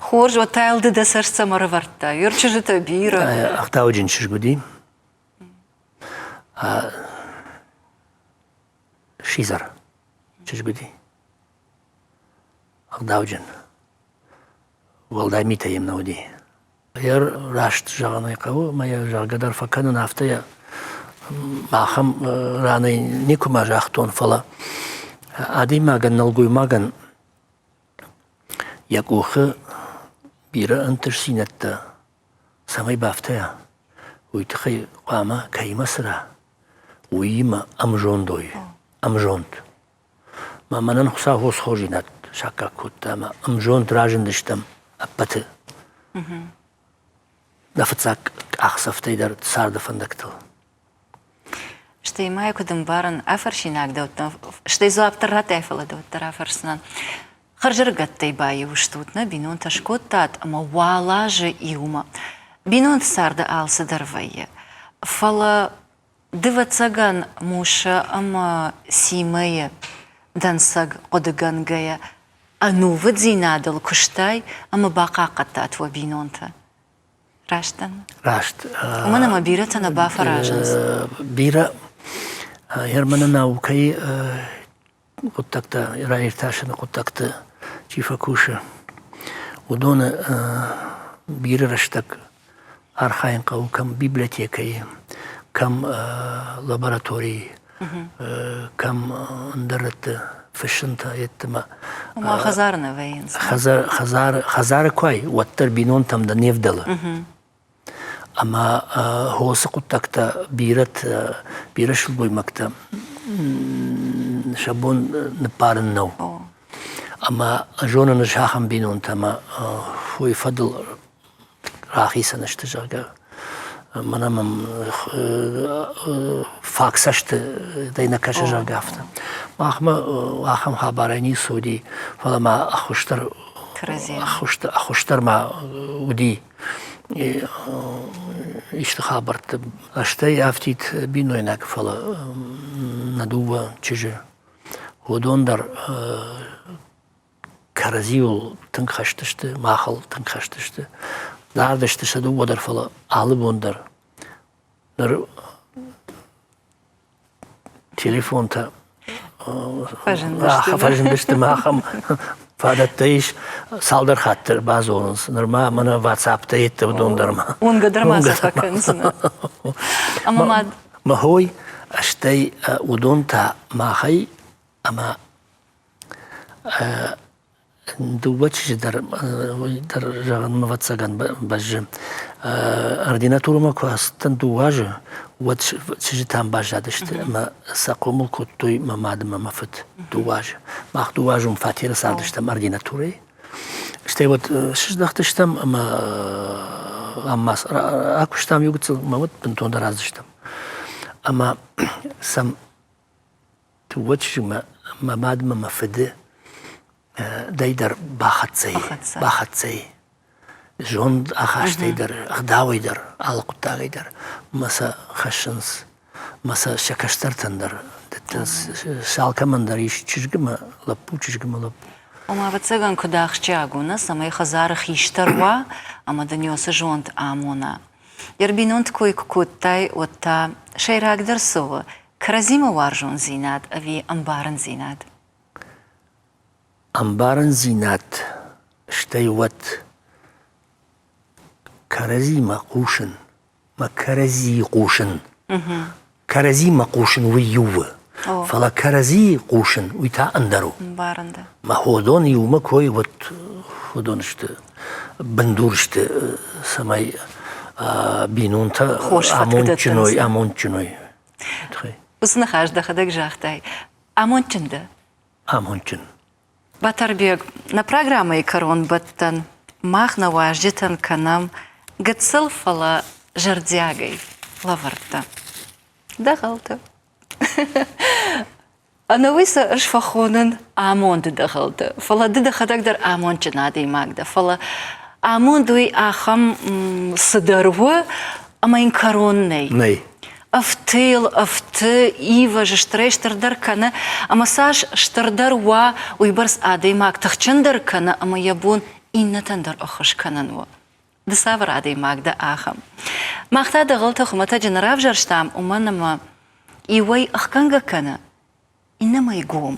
Хорз, уӕд та йыл ды дӕ цӕст цӕмӕ ӕрӕвӕрдтай? Йе рчызджытӕ бирӕ. Ӕгъдауджын чызг уыди. Сидзӕр чызг уыди. Ӕгъдауджын. Уӕлдай митӕ йӕм нӕ уыди. Йӕ раст зӕгъын ӕй хъӕуы, ӕмӕ йӕ зӕгъгӕ дӕр фӕкӕнын, афтӕ йӕ ахӕм ранӕй никуыма загътон, фӕлӕ адӕймагӕн, нӕлгоймагӕн йӕ къухы бирӕ ӕнтыстдзинӕдтӕ цӕмӕй бафтайа, уый тыххӕй хъуамӕ кӕимӕ цӕра, уыимӕ ӕмзонд уой, ӕмзонд. Мӕ мӕнӕн Хуыцау хорз хорздзинад саккаг кодта ӕмӕ ӕмзонд разындыстӕм ӕппӕты. Нӕ фыццаг къахдзӕфтӕй дӕр царды фӕндӕгтыл. Стӕй ма йӕ куыд ӕмбарын, афӕрсинаг дӕуттӕн, стӕй дзуапп дӕр радтай, фӕлӕ дӕуттӕ дӕр афӕрсдзынӕн. Хӕрзӕрыгӕттӕй баиу стут, нӕ бинонтӕ скодтат ӕмӕ уал азы иумӕ. Бинонты царды алцыдӕр вӕййы. Фӕлӕ ды, ӕвӕццӕгӕн, Муссӕ ӕмӕ Симӕйы дӕнцӕг хъуыдыгӕнгӕйӕ ӕнувыддзинадыл куыстай ӕмӕ бахъахъхъӕдтат уӕ бинонты. Раст дӕн? Раст. Уымӕн ӕмӕ бирӕтӕ нӕ бафӕразынц. Бирӕ Германы наукӕйы хъуыддӕгтӕ раиртасыны хъуыддӕгты чи фӕкусы, уыдоны бирӕ рӕстӕг архайын хъӕуы кӕм библиотекӕйы, кӕм лабораторийы, кӕм ӕндӕр рӕтты фыссынтӕ йеддӕмӕ. Ома хӕдзары нӕ вӕййынц. Хӕдзары куы уай, уӕддӕр бинонтӕм дӕ не вдӕлы. Ӕмӕ хосы хъуыддӕгтӕ бирӕ сылгоймӕгтӕ сӕ бон ныппарын нӕу. Ӕмӕ зонын ӕз ахӕм бинонтӕ ӕмӕ уый фӕдыл рахицӕн сты, зӕгъгӕ, мӕнӕ мӕм фаг цӕстӕй нӕ кӕсы, зӕгъгӕ, афтӕ. Махмӕ ахӕм хабарӕй ницы уыди, фӕлӕ ма ӕххуыс дӕр ма уыди исты хабӕртты. Стӕй афтид бинойнаг, фӕлӕ нӕ дыууӕ чызджы, уыдон дӕр кӕрӕдзиуыл тынг хӕстысты, махыл тынг хӕстысты. Дард сты сӕ дыууӕ дӕр, фӕлӕ алы бон дӕр ныр телефонтӕ фӕзындысты ма ахӕм фадӕттӕ ис цалдӕр хатты базонынц нырма мӕнӕ ватсаптӕ йедтӕ уыдон дӕр ма уынгӕ дӕр ма сӕ фӕкӕндзынӕ ӕмӕ ма мӕ хой стӕй уыдон та махӕй ӕмӕ Дыууӕ чызджы дӕр, уый дӕр зӕгъын, ӕвӕццӕгӕн, бӕззы. Ординатурӕмӕ куы ацыдтӕн дыууӕ азы, уӕд чызджытӕм баззадысты ӕмӕ сӕ хъомыл кодтой мӕ мад ӕмӕ мӕ фыд дыууӕ азы. Мах дыууӕ азы уым фатеры цардыстӕм ординатурӕйы. Стӕй уӕд сыздӕхтыстӕм ӕмӕ ам ма акуыстам иу гыццыл ӕмӕ уӕд бынтондӕр ацыдыстӕм. Ӕмӕ сӕм Дыууӕ чызгмӕ мӕ мадмӕ мӕ фыды дӕй дӕр бахӕццӕ и, бахӕццӕ и. Зонд ахастӕй дӕр, ӕгъдауӕй дӕр, алы хъуыддагӕй дӕр мӕ сӕ хӕссынц, мӕ сӕ сӕ кӕстӕртӕн дӕр дӕттынц. Сӕ алкӕмӕн дӕр ис чызг ӕмӕ лӕппу, чызг ӕмӕ лӕппу. Ома, ӕвӕццӕгӕн, куыд ахсджиаг у, нӕ, цӕмӕй хӕдзары хистӕр уа ӕмӕ дын уыцы зонд амона. Йе рбинонты кой куы кодтай, уӕд та сӕйрагдӕр цы у, Кӕрӕдзимӕ уарзондзинад ӕви ӕмбарындзинад? Ӕмбарындзинад, стӕй уӕд кӕрӕдзимӕ хъусын мӕ кӕрӕдзийы хъусын. Кӕрӕдзимӕ хъусын уый иу у, фӕлӕ кӕрӕдзийы хъусын уый та ӕндӕр у. Ӕмбарын дӕ. Мӕ уыдон иумӕ кой уӕд уыдон сты бындур сты, цӕмӕй бинонтӕ амондджын уой, амондджын уой. Уыцы ныхас дӕхӕдӕг загътай. Амондджын дӕ? Амондджын. Батӕрбег, нӕ программӕйы кӕронбӕттӕн мах нӕ уазджытӕн кӕнӕм гыццыл, фӕлӕ зӕрдиагӕй лӕвӕрттӕ. Дӕгъӕлтӕ. Ӕнӕуый сӕ ӕз фӕхонын амонды дӕгъӕлтӕ, фӕлӕ ды дӕхӕдӕг дӕр амондджын адӕймаг дӕ, фӕлӕ амонд уый ахӕм цыдӕр у, ӕмӕ йын кӕрон нӕй. Нӕй. Ӕфты йыл, ӕфты, ивӕзы, стырӕй-стырдӕр кӕны, ӕмӕ цас стырдӕр уа, уыйбӕрц адӕймаг тыхджындӕр кӕны ӕмӕ йӕ бон иннӕтӕн дӕр ӕххуыс кӕнын у. Ды цавӕр адӕймаг дӕ ахӕм? Мах та дӕгъӕлтӕ хуымӕтӕджы нӕ равзӕрстам, уымӕн ӕмӕ иуӕй ӕхгӕнгӕ кӕны, иннӕмӕй гом.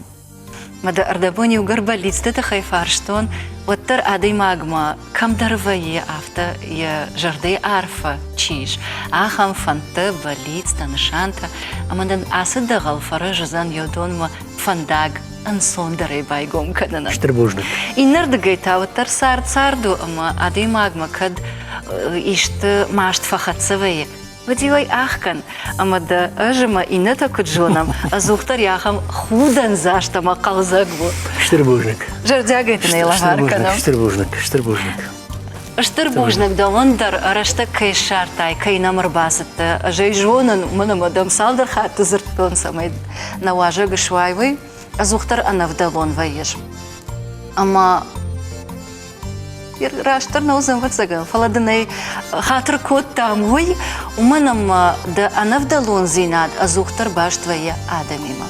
Мӕ дӕ ӕрдӕбон иугӕр бӕллицты тыххӕй фарстон, уӕддӕр адӕймагмӕ кӕмдӕр вӕййы, афтӕ йӕ зӕрдӕйы арфӕ чи ис, ахӕм фӕндтӕ, бӕллицтӕ, нысантӕ, ӕмӕ дын ацы дӕгъӕл фӕрӕз уыдзӕн йӕ донмӕ фӕндаг ӕнцондӕрӕй байгом кӕнынӕн. Стыр бузныг. Иннӕрдыгӕй та уӕддӕр цард цард у, ӕмӕ адӕймагмӕ кӕд исты маст фӕхӕццӕ вӕййы, уӕд-иу ӕй ӕхгӕн, ӕмӕ дӕ ӕз ӕмӕ иннӕтӕ куыд зонӕм, ӕдзухдӕр ахӕм худӕндзаст ӕмӕ хъӕлдзӕг у. Стыр бузныг. Зӕрдиагӕй дын ӕй лӕвар кӕнӕм. Стыр бузныг, стыр бузныг. Стыр бузныг дӕуӕн дӕр, рӕстӕг кӕй ссардтай, кӕй нӕм ӕрбацыдтӕ. Ӕз ӕй зонын, уымӕн ӕмӕ дӕм цалдӕр хатты дзырдтон, цӕмӕй нӕ уазӕг суай, уый. Ӕдзухдӕр ӕнӕвдӕлон вӕййыс. Ӕмӕ растдӕр нӕ уыдзӕн, ӕвӕццӕгӕн, фӕлӕ дын ӕй хатыр кодтам уый, уымӕн ӕмӕ дӕ ӕнӕвдӕлондзинад ӕдзухдӕр баст вӕййы адӕмимӕ.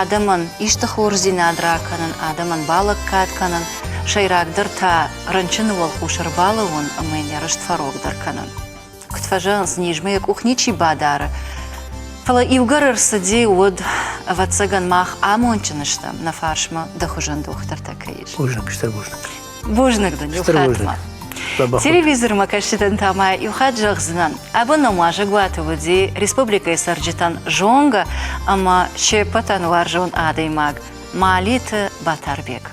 Адӕмӕн исты хорздзинад ракӕнын, адӕмӕн балӕггад кӕнын, сӕйрагдӕр та рынчыны уӕлхъус ӕрбалӕууын ӕмӕ йын йӕ рыст фӕрогдӕр кӕнын. Куыд фӕзӕгъынц, низмӕ йӕ къух ничи бадары, фӕлӕ иугӕр ӕрцыди, уӕд, ӕвӕццӕгӕн, мах амондджын стӕм, нӕ фарсмӕ дӕ хуызӕн дохтыртӕ кӕй ис. Бузныг, стыр бузныг. Бузныг дын иу хатт ма. Телевизормӕ кӕсджытӕн та ма иу хатт зӕгъдзынӕн, абон нӕм уазӕгуаты уыди республикӕйы цӕрджытӕн зонгӕ ӕмӕ се ппӕтӕн уарзон адӕймаг Малиты Батарбег.